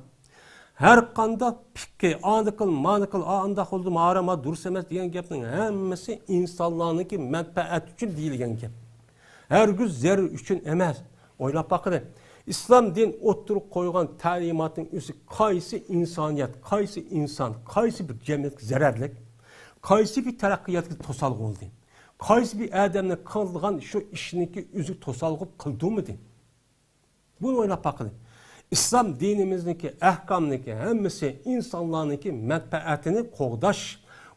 ھەر قانداق پىققى، ئانى قىل، مانى قىل، ئا، ئانداق قىلدىمۇ ھارام، ھا، دۇرۇس ئەمەس دېگەن گەپنىڭ ھەممىسى ئىنسانلارنىڭكى مەنپەئەتى ئۈچۈن دېيىلگەن گەپ. ھەرگىز زەرەر ئۈچۈن ئەمەس. ئويلاپ باققىلى، ئىسلام دىن ئوتتۇرىغا قويغان تەلىماتنىڭ ئۆزى قايسى ئىنسانىيەت، قايسى ئىنسان، قايسى بىر جەمئىيەتكە زەرەرلىك، قايسى بىر تەرەققىياتقا توسالغۇ بولدى؟ قايسى بىر ئادەمنى قىلغان شۇ ئىشنىڭكى ئۆزى توسالغۇ قىلدىمىدى؟ بۇنى ئويلاپ باققىلى. ئىسلام دىنىمىزنىڭكى ئەھكامنىڭكى ھەممىسى ئىنسانلارنىڭكى مەنپەئەتىنى قوغداش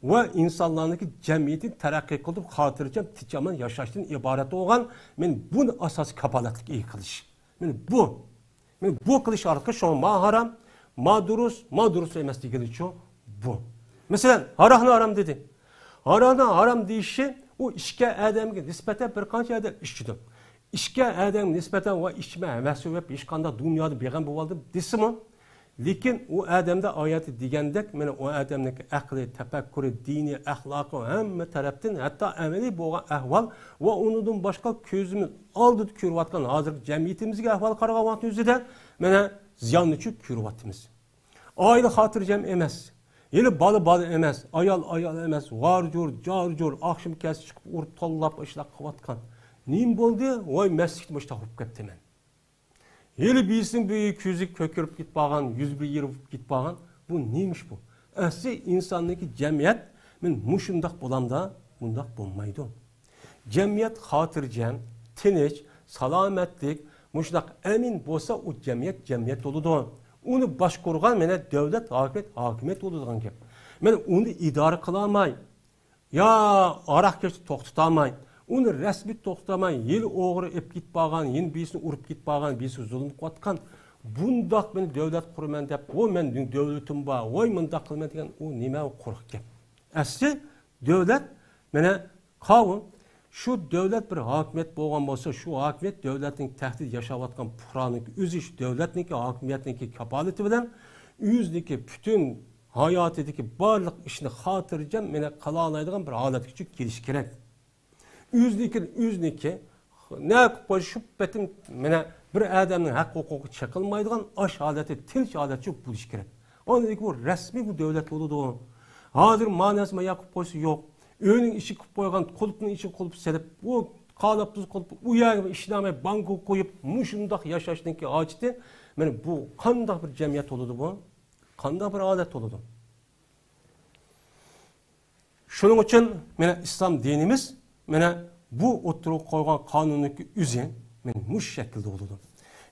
ۋە ئىنسانلارنىڭكى جەمئىيىتىنى تەرەققىي قىلدۇرۇپ، خاتىرجەم، تىنچ-ئامان ياشاشتىن ئىبارەت بولغان، مانا بۇنى ئاساسىي كاپالەتلىك ئىگە قىلىش. مانا بۇ. مانا بۇ قىلىش ئارقىلىق شۇڭا ما ھارام، ما دۇرۇس، ما دۇرۇس ئەمەس دېگىنىچۇ بۇ. مەسىلەن، ھاراقنى ھارام دېدى. ھاراقنى ھارام دېيىشى ئۇ ئىچكەن ئادەمگە نىسبەتەن بىر قانچە ئادەم ئىچىدۇ. ئىچكەن ئادەمگە نىسبەتەن ۋاي ئىچمە، ھەۋەس سۆيۈپ، ھېچقانداق دۇنيادا بىغەم بولۇۋالدىم دېسىمۇ، لېكىن ئۇ ئادەمدە ئايەتتە دېگەندەك، مانا ئۇ ئادەمنىڭكى ئەقلى، تەپەككۇرى، دىنى، ئەخلاقى، ھەممە تەرەپتىن، ھەتتا ئەمەلىي بولغان ئەھۋال ۋە ئۇنىڭدىن باشقا كۆزىمىز ئالدىدا كۆرۈۋاتقان ھازىرقى جەمئىيىتىمىزدىكى ئەھۋالغا قارىغان ۋاقىتنىڭ ئۆزىدە، مانا زىياننىچۇ كۆرۈۋاتىمىز. ئائىلە خاتىرجەم ئەمەس. ھېلى بالا بالا ئەمەس، ئايال ئايال ئەمەس، ۋارجۇر، جارجۇر، ئاخشىمى كەلسە چىقىپ ئۇرۇپ تاللاپ ئىشلار قىلىۋاتقان. نېمە بولدى؟ ۋاي، مەستلىكتە مۇشۇنداق بولۇپ كەپتىمەن. ھېلى بىرسىنىڭ بۈيى كۆزى كۆكىرىپ كېتىپ قالغان، يۈزى بىر يېرىلىپ كېتىپ قالغان. بۇ نېمە ئىش بۇ؟ ئەسلى ئىنساننىڭكى جەمئىيەت، مەن مۇشۇنداق بولامدا، بۇنداق بولمايدۇ. جەمئىيەت خاتىرجەم، تىنچ، سالامەتلىك، مۇشۇنداق ئەمىن بولسا، ئۇ جەمئىيەت جەمئىيەت بولىدۇ. ئۇنى باشقۇرغان مانا دۆلەت، ھاكىمىيەت ھاكىمىيەت بولىدىغان گەپ. مانا ئۇنى ئىدارە قىلالماي، يا ھاراق كەشنى توختىتالماي، ئۇنى رەسمىي توختىتالماي، ھېلى ئوغرى ئېلىپ كېتىپ بارغان، يەنە بىرسىنى ئۇرۇپ كېتىپ بارغان، بىرسىنى زۇلۇم قىلىۋاتقان، بۇنداق مەن دۆلەت قۇرىمەن دەپ، ۋوي مەن دۆلىتىم بار، ۋوي مۇنداق قىلىمەن دېگەن ئۇ نېمە، ئۇ قۇرۇق گەپ. ئەسلى دۆلەت، مانا قاۋۇم، شۇ دۆلەت بىر ھاكىمىيەت بولغان بولسا، شۇ ھاكىمىيەت دۆلەتنىڭ تەھتىدە ياشاۋاتقان پۇقرانىڭكى ئۆزى شۇ دۆلەتنىڭكى ھاكىمىيەتنىڭكى كاپالىتى بىلەن ئۆزىنىڭكى پۈتۈن ھاياتىدىكى بارلىق ئىشنى خاتىرجەم مانا قىلالايدىغان بىر ھالەتكىچە كېلىشى كېرەك. ئۆزىنىڭكى، ئۆزىنىڭكى نە قىلىپ قويسا شۇ پېتىم مانا بىر ئادەمنىڭ ھەق ھوقۇقى چېقىلمايدىغان ئاش ھالەتتە، تىنچ ھالەتتە بولۇشى كېرەك. ئاندىن كېيىن بۇ رەسمىي بۇ دۆلەت بولىدۇ. ھازىر ماناسى مايا قىلىپ قويسا يوق. ئۆينىڭ ئىچىگە قىلىپ قويغان قۇلۇپنىڭ ئىچىگە قۇلۇپ سېلىپ، ئۇ قالاپ تۇز قىلىپ، ئۇ يەرگە ئىشلەمەي بانكا قويۇپ، مۇشۇنداق ياشاشنىڭكى ھاجىتى، مانا بۇ قانداق بىر جەمئىيەت بولىدۇ بۇ؟ قانداق بىر ھالەت بولىدۇ؟ شۇنىڭ ئۈچۈن مانا ئىسلام دىنىمىز مانا بۇ ئوتتۇرىغا قويغان قانۇننىڭكى ئۆزى مانا مۇشۇ شەكىلدە بولىدۇ.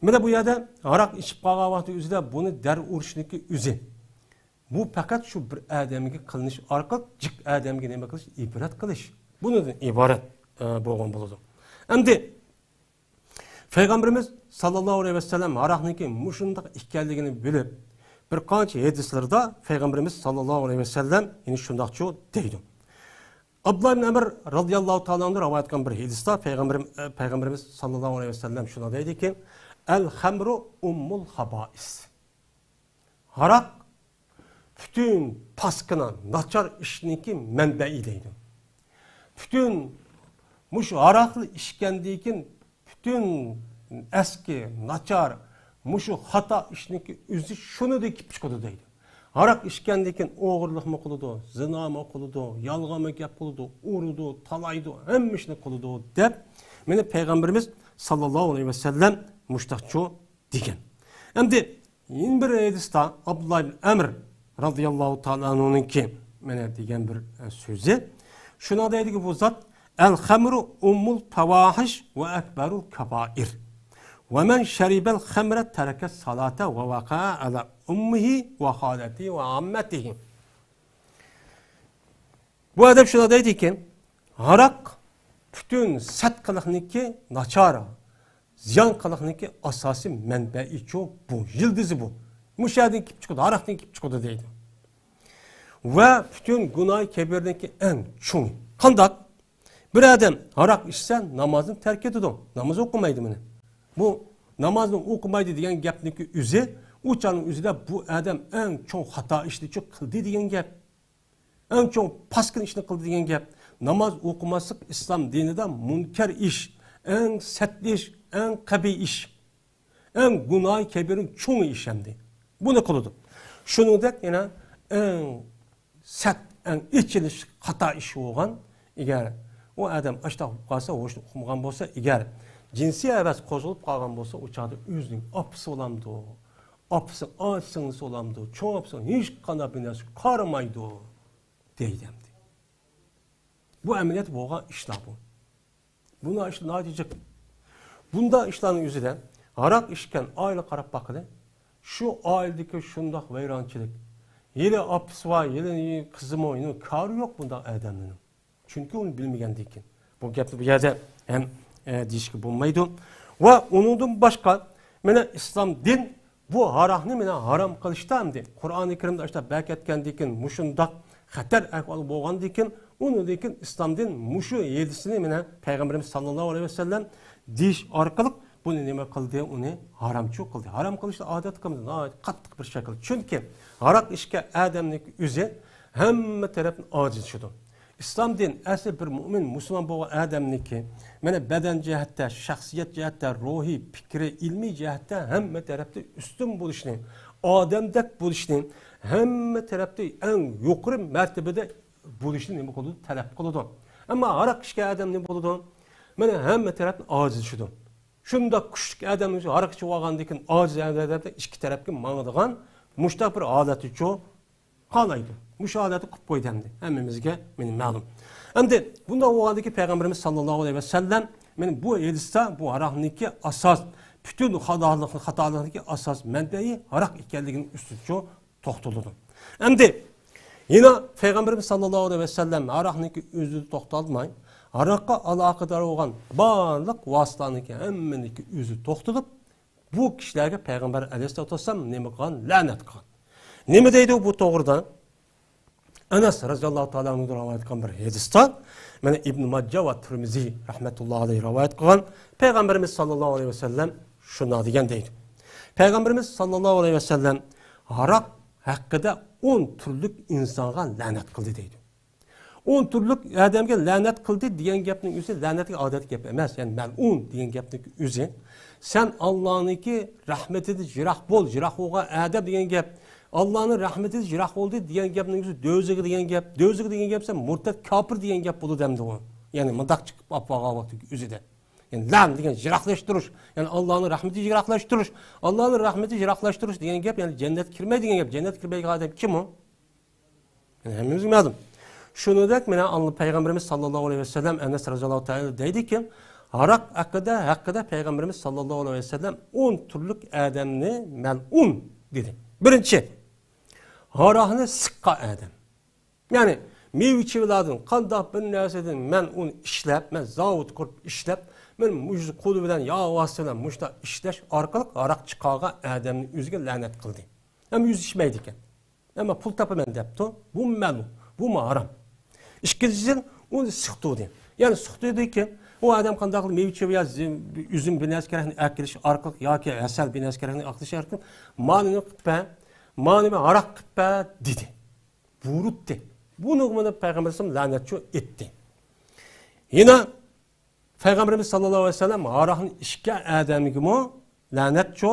مانا بۇ يەردە ھاراق ئىچىپ قالغان ۋاقتى ئۆزىدە بۇنى دەر ئۇرۇشنىڭكى ئۆزى. بۇ پەقەت شۇ بىر ئادەمگە قىلىنىش ئارقىلىق جىق ئادەمگە نېمە قىلىش؟ ئىبرەت قىلىش. بۇنىڭدىن ئىبارەت، ئە، بولغان بولىدۇ. ئەمدى پەيغەمبىرىمىز ساللاللاھۇ ئەلەيھى ۋەسەللەم ھاراقنىڭكى مۇشۇنداق ئىكەنلىكىنى بىلىپ، بىر قانچە ھەدىسلىرىدە پەيغەمبىرىمىز ساللاللاھۇ ئەلەيھى ۋەسەللەم يەنە شۇنداقچۇ دەيدۇ. ئابدۇللا ئىبن ئەمر رازىياللاھۇ تائالا ئەنھۇ رىۋايەت قىلغان بىر ھەدىستە پەيغەمبىرىم-، ئە، پەيغەمبىرىمىز ساللاللاھۇ ئەلەيھى ۋەسەللەم شۇنداق دەيدىكى، ئەل خەمرۇ ئۇممۇل خابائىس. ھاراق پۈتۈن پاسكىنا، ناچار ئىشنىڭكى مەنبەئى دەيدۇ. پۈتۈن مۇشۇ ھاراقنى ئىچكەندىن كېيىن پۈتۈن ئەسكى، ناچار، مۇشۇ خاتا ئىشنىڭكى ئۆزى شۇنىڭدىن كېلىپ چىقىدۇ دەيدۇ. ھاراق ئىچكەندىن كېيىن ئوغرىلىقمۇ قىلىدۇ، زىنامۇ قىلىدۇ، يالغانمۇ گەپ قىلىدۇ، ئۇرىدۇ، تالايدۇ، ھەممە ئىشنى قىلىدۇ دەپ، مانا پەيغەمبىرىمىز ساللاللاھۇ ئەلەيھى ۋەسەللەم مۇشتاقچۇ دېگەن. ئەمدى يەنە بىر ھەدىستە ئابدۇللا ئىبن ئەمر رازىياللاھۇ تائالا ئەنھۇنىڭكى مانا دېگەن بىر، ئە، سۆزى. شۇنىڭ دەيدىكى بۇ زات، ئەل خەمرۇ ئۇممۇل پەۋاھىش ۋە ئەكبەرۇل كەبائىر. ۋە مەن شەرىبەل خەمرە تەرەكە سالاتا ۋە ۋەقەئە ئەلا ئۇممىھى ۋە خالەتىھى ۋە ئاممەتىھى. بۇ ئادەم شۇنداق دەيدىكى، ھاراق پۈتۈن سەت قىلىقنىڭكى ناچار، زىيان قىلىقنىڭكى ئاساسىي مەنبەئىچۇ بۇ، يىلدىزى بۇ. مۇشۇ يەردىن كېلىپ چىقىدۇ، ھاراقتىن كېلىپ چىقىدۇ دەيدۇ. ۋە پۈتۈن گۇناھى كەبىرنىڭكى ئەڭ چوڭى. قانداق؟ بىر ئادەم ھاراق ئىچسە، نامازنى تەرك ئېتىدۇ، ناماز ئوقۇمايدۇ مانا. بۇ نامازنى ئوقۇمايدۇ دېگەن گەپنىڭكى ئۆزى، ئۇ چاغنىڭ ئۆزىدە بۇ ئادەم ئەڭ چوڭ خاتا ئىشنىچۇ قىلدى دېگەن گەپ. ئەڭ چوڭ پاسكىنا ئىشنى قىلدى دېگەن گەپ. ناماز ئوقۇماسلىق ئىسلام دىنىدا مۇنكەر ئىش، ئەڭ سەت ئىش، ئەڭ قەبىھ ئىش، ئەڭ گۇناھى كەبىرىنىڭ چوڭى ئىش ئەمدى. بۇنى قىلىدۇ. شۇنىڭدەك يەنە ئەڭ سەت، ئەڭ ئېچىنىشلىق خاتا ئىش بولغان، ئەگەر ئۇ ئادەم ئاشتاق بولۇپ قالسا، ھوشىنى ئۇقمىغان بولسا، ئەگەر جىنسىي ھەۋەس قوزغىلىپ قالغان بولسا، ئۇ چاغدا ئۆزىنىڭ ئاپىسى بولامدۇ؟ ئاپىسى، ئاچا سىڭلىسى بولامدۇ، چوڭ ئاپىسى ھېچقانداق بىر نەرسىگە قارىمايدۇ دەيدۇ ئەمدى. بۇ ئەمەلىيەتتە بولغان ئىشلار بۇ. بۇنداق ئىشلار ناھايىتى جىق. بۇنداق ئىشلارنىڭ ئۆزىدە ھاراق ئىچكەن ئائىلە قاراپ باققىلى. شۇ ئائىلىدىكى شۇنداق ۋەيرانچىلىك. ھېلى ئاپىسى بار، ھېلى قىزىمۇ، يەنە كارى يوق بۇنداق ئادەمنىڭ. چۈنكى ئۇنى بىلمىگەندىكىن. بۇ گەپنى بۇ يەردە ھەم، ئە، دېيىشكە بولمايدۇ. ۋە ئۇنىڭدىن باشقا، مانا ئىسلام دىن بۇ ھاراقنى مانا ھارام قىلىشتا ئەمدى قۇرئانى كەرىمدە ئاشۇنداق بەركەتكەندىكىن، مۇشۇنداق خەتەر ئەھۋال بولغاندىكىن، ئۇنىڭدىن كېيىن ئىسلام دىن مۇشۇ ھەدىسنى مانا پەيغەمبىرىمىز ساللاللاھۇ ئەلەيھى ۋەسەللەم دېيىش ئارقىلىق بۇنى نېمە قىلدى؟ ئۇنى ھارامچۇ قىلدى. ھارام قىلىشنى ئادەت قىلمىدى، ناھايىتى قاتتىق بىر شەكىل. چۈنكى ھاراق ئىچكەن ئادەمنىڭ ئۆزى ھەممە تەرەپتىن ئاجىزلىشىدۇ. ئىسلام دىن ئەسلى بىر مۆمىن، مۇسۇلمان بولغان ئادەمنىڭكى، مانا، بەدەن جەھەتتە، شەخسىيەت جەھەتتە، روھىي، پىكرى، ئىلمىي جەھەتتە ھەممە تەرەپتە ئۈستۈن بولۇشنى، ئادەمدەك بولۇشنى، ھەممە تەرەپتە ئەڭ يۇقىرى مەرتىبىدە بولۇشنى نېمە قىلىدۇ؟ تەلەپ قىلىدۇ. ئەمما ھاراق ئىچكەن ئادەم نېمە بولىدۇ؟ مانا، ھەممە تەرەپتىن ئاجىزلىشىدۇ. شۇنداق كۈچلۈك ئادەم ھاراق ئىچىپ ئالغاندىن كېيىن ئاجىز ئادەم ئىككى تەرەپكە ماڭىدىغان مۇشۇنداق بىر ھالەتتىچۇ قالايدۇ. مۇشۇ ھالەتتە قىلىپ قويدى ئەمدى. ھەممىمىزگە مانا مەلۇم. ئەمدى بۇنداق بولغاندىكى پەيغەمبىرىمىز ساللاللاھۇ ئەلەيھى ۋەسەللەم مانا بۇ ھەدىستە بۇ ھاراقنىڭكى ئاساس، پۈتۈن خاتالىق-، خاتالىقنىڭكى ئاساس مەنبەيى ھاراق ئىكەنلىكىنىڭ ئۈستىدىچۇ توختىلىدۇ. ئەمدى يەنە پەيغەمبىرىمىز ساللاللاھۇ ئەلەيھى ۋەسەللەم ھاراقنىڭكى ئۆزىدە توختالماي، ھاراققا ئالاقىدار بولغان بارلىق ۋاسىتىلەرنىڭكى ھەممىنىڭكى ئۆزىدە توختىلىپ، بۇ كىشىلەرگە پەيغەمبەر ئەلەيھىسسالاتۇ ۋەسسالام نېمە قىلغان؟ لەنەت قىلغان. نېمە دەيدۇ بۇ توغرىدا؟ ئەنەس رەزىياللاھۇ تائالا ئەنھۇدىن رىۋايەت قىلغان بىر ھەدىستە، مانا ئىبن ماججا ۋە تىرمىزى رەھمەتۇللاھى ئەلەيھى رىۋايەت قىلغان، پەيغەمبىرىمىز ساللاللاھۇ ئەلەيھى ۋەسەللەم شۇنداق دېگەن دەيدۇ. پەيغەمبىرىمىز ساللاللاھۇ ئەلەيھى ۋەسەللەم ھاراق ھەققىدە ئون تۈرلۈك ئىنسانغا لەنەت قىلدى دەيدۇ. ئون تۈرلۈك ئادەمگە لەنەت قىلدى دېگەن گەپنىڭ ئۆزى لەنەتكە ئادەتتىكى گەپ ئەمەس. يەنى مەلئۇن دېگەن گەپنىڭ ئۆزى، سەن ئاللانىڭكى رەھمىتىدىن يىراق بول، يىراق بولغان ئادەم دېگەن گەپ. ئاللانىڭ رەھمىتىدىن يىراق بولدى دېگەن گەپنىڭ ئۆزى دۆزىخ دېگەن گەپ. دۆزىخ دېگەن گەپ سەن مۇرتەت كاپىر دېگەن گەپ بولىدۇ ئەمدى ئۇ. يەنى مۇنداق چىقىپ ئاپ قالغان ۋاقتىدىكى ئۆزىدە. يەنى لەن دېگەن يىراقلاشتۇرۇش. يەنى ئاللانىڭ رەھمىتىدىن يىراقلاشتۇرۇش. ئاللانىڭ رەھمىتىدىن يىراقلاشتۇرۇش دېگەن گەپ، يەنى جەننەتكە كىرمەي دېگەن گەپ. جەننەتكە كىرمەيدىغان ئادەم كىم ئۇ؟ يەنى ھەممىمىزگە مەلۇم. شۇنىڭدەك مانا پەيغەمبىرىمىز ساللاللاھۇ ئەلەيھى ۋەسەللەم ئەنەس رەزىياللاھۇ تائالا دەيدىكى، ھاراق ھەققىدە، ھەققىدە پەيغەمبىرىمىز ساللاللاھۇ ئەلەيھى ۋەسەللەم ئون تۈرلۈك ئادەمنى مەلئۇن دېدى. بىرىنچى، ھاراقنى سىققان ئادەم. يەنى مېۋە-چېۋىلەردىن، قانداق بىر نەرسىدىن مەن ئۇنى ئىشلەپ، مەن زاۋۇت قۇرۇپ ئىشلەپ، مەن مۇشۇ قولى بىلەن يا ۋاسىتە بىلەن مۇشۇنداق ئىشلەش ئارقىلىق ھاراق چىقارغان ئادەمنى ئۆزىگە لەنەت قىلدى. ئەمما ئۆزى ئىچمەيدىكەن. ئەمما پۇل تاپىمەن دەپتۇ. بۇ مەلۇم. بۇمۇ ھارام. ئىككىنچىدىن، ئۇنى سىقتۇردى. يەنى سىقتۇردىكى، ئۇ ئادەم قانداقلا مېۋە-چېۋە يا زى-، ئۈزۈم بىر نەرسە كېرەكنى ئەكېلىش ئارقىلىق ياكى ھەسەل بىر نەرسە كېرەكنى ئەكېلىش ئارقىلىق، مانىنى قىلىپ بەر، مانى بىر ھاراق قىلىپ بەر دېدى. بۇيرۇتتى. بۇنىڭغا مانا پەيغەمبەر ئەلەيھىسسالام لەنەتچۇ ئېيتتى. يەنە پەيغەمبىرىمىز ساللاللاھۇ ئەلەيھى ۋەسەللەم ھاراقنى ئىچكەن ئادەمگىمۇ لەنەتچۇ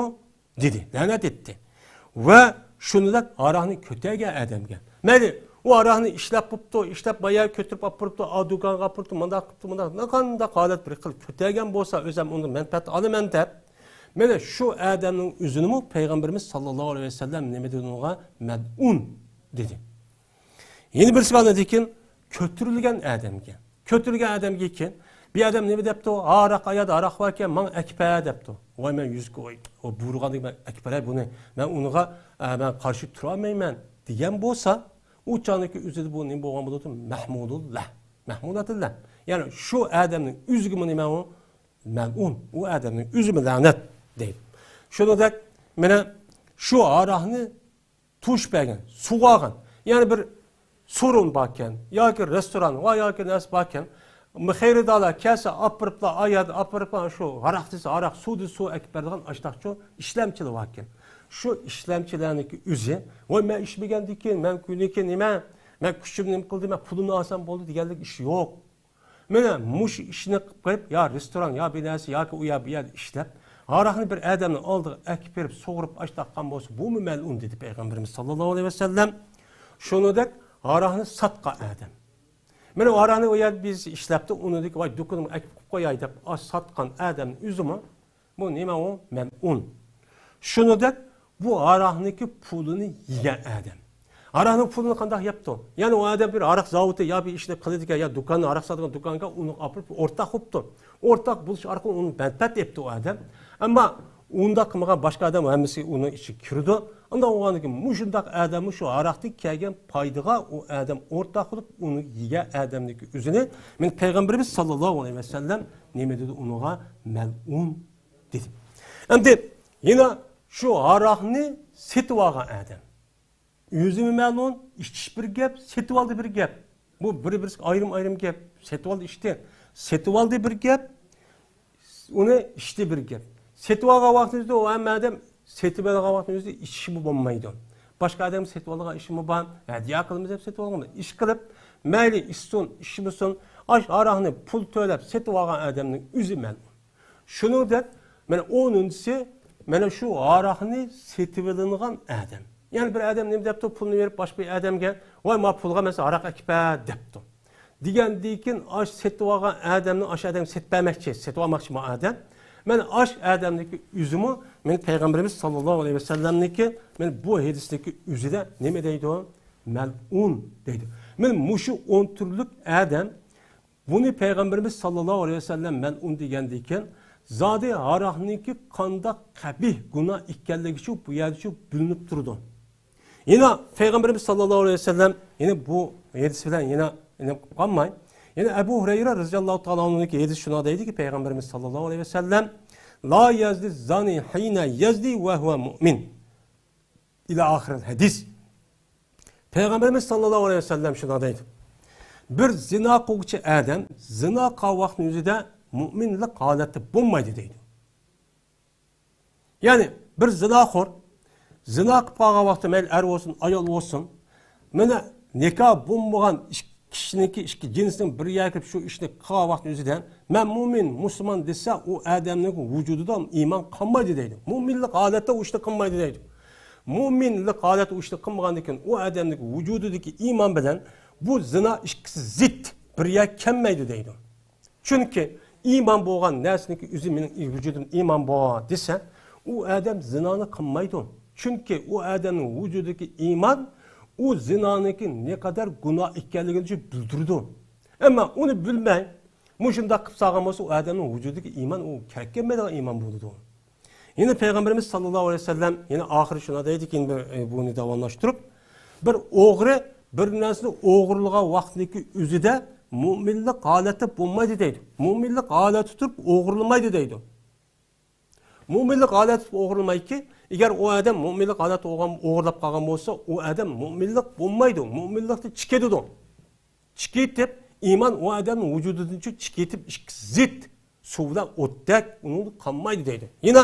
دېدى، لەنەت ئېيتتى. ۋە شۇنىڭدەك ھاراقنى كۆتەرگەن ئادەمگە. مەيلى، ئۇ ھاراقنى ئىشلەپ بوپتۇ، ئىشلەپ بايا كۆتۈرۈپ ئاپىرىپتۇ، ئا، دۇكانغا ئاپىرىپتۇ، مۇنداق قىپتۇ، مۇنداق، قانداق ھالەت بىر قىل كۆتەرگەن بولسا، ئۆزەم ئۇنىڭ مەنپەئەت ئالىمەن دەپ، مانا شۇ ئادەمنىڭ ئۆزىنىمۇ پەيغەمبىرىمىز ساللاللاھۇ ئەلەيھى ۋەسەللەم نېمە دېدى ئۇنىڭغا؟ مەلئۇن دېدى. يەنە بىرسى بار، لېكىن كۆتۈرۈلگەن ئادەمگە. كۆتۈرۈلگەن ئادەمگە كېيىن بىر ئادەم نېمە دەپتۇ؟ ھاراق، ئايادا ھاراق باركەن، ماڭا ئەكىپ بەر دەپتۇ. ۋاي، مەن يۈزگە، ۋاي، ئۇ بۇيرۇغاندىن مەن ئەكىپ بېرەي بۇنى. مەن ئۇنىڭغا، ئە، مەن قارشى تۇرالمايمەن دېگەن بولسا، ئۇ چاغدىكى ئۆزىدە بۇ نېمە بولغان بولىدۇ؟ مەھمۇلۇللا. مەھمۇلاتىللا. يەنى شۇ ئادەمنىڭ ئۆزىگىمۇ نېمە ئۇ؟ مەلئۇن. ئۇ ئادەمنىڭ ئۆزىمۇ لەنەت دەيدۇ. شۇنىڭدەك، مانا شۇ ھاراقنى توشۇپ بەرگەن، سۇغارغان. يەنى بىر سورۇن باركەن، ياكى رېستوران ۋە ياكى نەرسە باركەن. خېرىدارلار كەلسە، ئاپىرىپلا، ئايادا ئاپىرىپلا، شۇ ھاراق دېسە، ھاراق، سۇ دېسە، سۇ ئەكىپ بەرىدىغان ئاشتاقچۇ ئىشلەمچىلەر باركەن. شۇ ئىشلەمچىلەرنىڭكى ئۆزى، ۋاي، مەن ئىچمىگەندىكىن، مەن كۈنىكى نېمە، مەن كۈچۈم نېمە قىلدى، مەن پۇلۇمنى ئالسام بولدى دېگەنلىك ئىش يوق. مانا مۇشۇ ئىشنى قىلىپ قويۇپ، يا رېستوران، يا بىر نەرسە، ياكى ئۇ يەر، بۇ يەردە ئىشلەپ، ھاراقنى بىر ئادەمنىڭ ئالدىغا ئەكىپ بېرىپ، سۇغۇرۇپ ئاشتاققان بولسا، بۇمۇ مەلئۇن دېدى پەيغەمبىرىمىز ساللاللاھۇ ئەلەيھى ۋەسەللەم. شۇنىڭدەك ھاراقنى ساتقان ئادەم. مانا ھاراقنى ئۇ يەردە بىز ئىشلەپتۇ، ئۇنىڭدىكى ۋاي دۇكىنىمغا ئەكىپ قوياي دەپ ساتقان ئادەمنىڭ ئۆزىمۇ بۇ نېمە ئۇ؟ مەلئۇن. شۇنىڭدەك بۇ ھاراقنىڭكى پۇلىنى يېگەن ئادەم. ھاراقنىڭ پۇلىنى قانداق يەپتۇ؟ يەنى ئۇ ئادەم بىر ھاراق زاۋۇتى يا بىر ئىشنى قىلىدىكەن يا دۇكاننى، ھاراق ساتىدىغان دۇكانغا ئۇنى ئاپىرىپ ئورتاق بوپتۇ. ئورتاق بولۇش ئارقىلىق ئۇنى مەنپەئەت ئېپتۇ ئۇ ئادەم. ئەمما ئۇنداق قىلمىغان باشقا ئادەم ھەممىسى ئۇنىڭ ئىچىگە كىرىدۇ. ئۇنداق بولغاندىن كېيىن مۇشۇنداق ئادەممۇ شۇ ھاراقتىن كەلگەن پايدىغا ئۇ ئادەم ئورتاق بولۇپ، ئۇنى يېگەن ئادەمنىڭكى ئۆزىنى، مانا پەيغەمبىرىمىز ساللاللاھۇ ئەلەيھى ۋەسەللەم نېمە دېدى ئۇنىڭغا؟ مەلئۇن دېدى. ئەمدى يەنە شۇ ھاراقنى سېتىۋالغان ئادەم. ئۆزىمۇ مەلئۇن، ئىچىش بىر گەپ، سېتىۋالدى بىر گەپ. بۇ بىر-بىرسىگە ئايرىم-ئايرىم گەپ. سېتىۋالدى ئىچتى. سېتىۋالدى بىر گەپ، ئۇنى ئىچتى بىر گەپ. سېتىۋالغان ۋاقتىمىزدا ئۇ ھەممە ئادەم سېتىۋالغان ۋاقتىمىزدا ئىچىشىمۇ بولمايدۇ. باشقا ئادەم سېتىۋالغان ئىشىمۇ بار، ھەدىيە قىلىمىز دەپ سېتىۋالغان. ئىش قىلىپ، مەيلى ئىچسۇن، ئىچمىسۇن، ئاش ھاراقنى پۇل تۆلەپ سېتىۋالغان ئادەمنىڭ ئۆزى مەلئۇن. شۇنىڭدەك، مانا ئونىنچىسى، مانا شۇ ھاراقنى سېتىۋېلىنغان ئادەم. يەنى بىر ئادەم نېمە دەپتۇ، پۇلنى بېرىپ باشقا بىر ئادەمگە، ۋاي، ما پۇلغا مەسىلەن ھاراق ئەكىپ بەر دەپتۇ. دېگەندىكىن ئاش سېتىۋالغان ئادەمنى ئاش ئادەمگە سېتىپ بەرمەكچى، سېتىۋالماقچى ما ئادەم. مانا ئاش ئادەمنىكى ئۆزىمۇ، مانا پەيغەمبىرىمىز ساللاللاھۇ ئەلەيھى ۋەسەللەمنىكى، مانا بۇ ھەدىسنىكى ئۆزىدە نېمە دەيدۇ؟ مەلئۇن دەيدۇ. مانا مۇشۇ ئون تۈرلۈك ئادەم بۇنى پەيغەمبىرىمىز ساللاللاھۇ ئەلەيھى ۋەسەللەم مەلئۇن دېگەندىكىن، زادى ھاراقنىڭكى قانداق قەبىھ گۇناھ ئىكەنلىكىچۇ بۇ يەردىچۇ بىلىنىپ تۇرىدۇ. يەنە پەيغەمبىرىمىز ساللاللاھۇ ئەلەيھى ۋەسەللەم يەنە بۇ ھەدىس بىلەن يەنە، يەنە قالماي، يەنە ئەبۇ ھۇرەيرە رەزىياللاھۇ تائالا ئەنھۇنىڭكى ھەدىسى شۇنداق دەيدىكى، پەيغەمبىرىمىز ساللاللاھۇ ئەلەيھى ۋەسەللەم، لا يزني الزاني حين يزني وهو مؤمن. إلى آخر الحديث. پەيغەمبىرىمىز ساللاللاھۇ ئەلەيھى ۋەسەللەم شۇنداق دەيدۇ، بىر زىنا قىلغۇچى ئادەم زىنا قىلغان ۋاقتىنىڭ ئۆزىدە مۇئمىنلىق ھالەتتە بولمايدۇ دەيدۇ. يەنى بىر زىناخور زىنا قىلىپ قالغان ۋاقتى، مەيلى ئەر بولسۇن، ئايال بولسۇن، مانا نىكاھ بولمىغان ئىككى كىشىنىڭكى، ئىككى جىنسنىڭ بىر يەرگە كىرىپ شۇ ئىشنى قىلغان ۋاقتىنىڭ ئۆزىدە، مەن مۇئمىن، مۇسۇلمان دېسە، ئۇ ئادەمنىڭ ۋۇجۇدىدا ئىمان قالمايدۇ دەيدۇ. مۇئمىنلىق ھالەتتە ئۇ ئىشنى قىلمايدۇ دەيدۇ. مۇئمىنلىق ھالەتتە ئۇ ئىشنى قىلمىغاندىن كېيىن ئۇ ئادەمنىڭ ۋۇجۇدىدىكى ئىمان بىلەن بۇ زىنا ئىككىسى زىت، بىر يەرگە كەلمەيدۇ دەيدۇ. چۈنكى ئىمان بولغان نەرسىنىڭكى ئۆزى مېنىڭ ۋۇجۇدۇمدا ئىمان بار دېسە، ئۇ ئادەم زىنانى قىلمايدۇ. چۈنكى ئۇ ئادەمنىڭ ۋۇجۇدىدىكى ئىمان ئۇ زىنانىڭكى نەقەدەر گۇناھ ئىكەنلىكىنى بىلدۈرىدۇ. ئەمما ئۇنى بىلمەي، مۇشۇنداق قىلىپ سالغان بولسا، ئۇ ئادەمنىڭ ۋۇجۇدىدىكى ئىمان ئۇ كەلگەنمەيدىغان ئىمان بولىدۇ. يەنە پەيغەمبىرىمىز ساللاللاھۇ ئەلەيھى ۋەسەللەم يەنە ئاخىرى شۇنداق دەيدىكى، بۇ، بۇنى داۋاملاشتۇرۇپ، بىر ئوغرى بىر نەرسىنى ئوغرىلىغان ۋاقتىدىكى ئۆزىدە مۇئمىنلىق ھالەتتە بولمايدۇ دەيدۇ. مۇئمىنلىق ھالەتتە تۇرۇپ ئوغرىلىمايدۇ دەيدۇ. مۇئمىنلىق ھالەتتە تۇرۇپ ئوغرىلىمايدىكى، ئەگەر ئۇ ئادەم مۇئمىنلىق ھالەتتە ئوغرىلىغان، ئوغرىلاپ قالغان بولسا، ئۇ ئادەم مۇئمىنلىق بولمايدۇ، مۇئمىنلىقتىن چىقىدۇ. چىقىتىپ، ئىمان ئۇ ئادەمنىڭ ۋۇجۇدىدىن چىقىتىپ، ئىككىسى زىت، سۇ بىلەن ئوتتەك، ئۇنىڭدا قالمايدۇ دەيدۇ. يەنە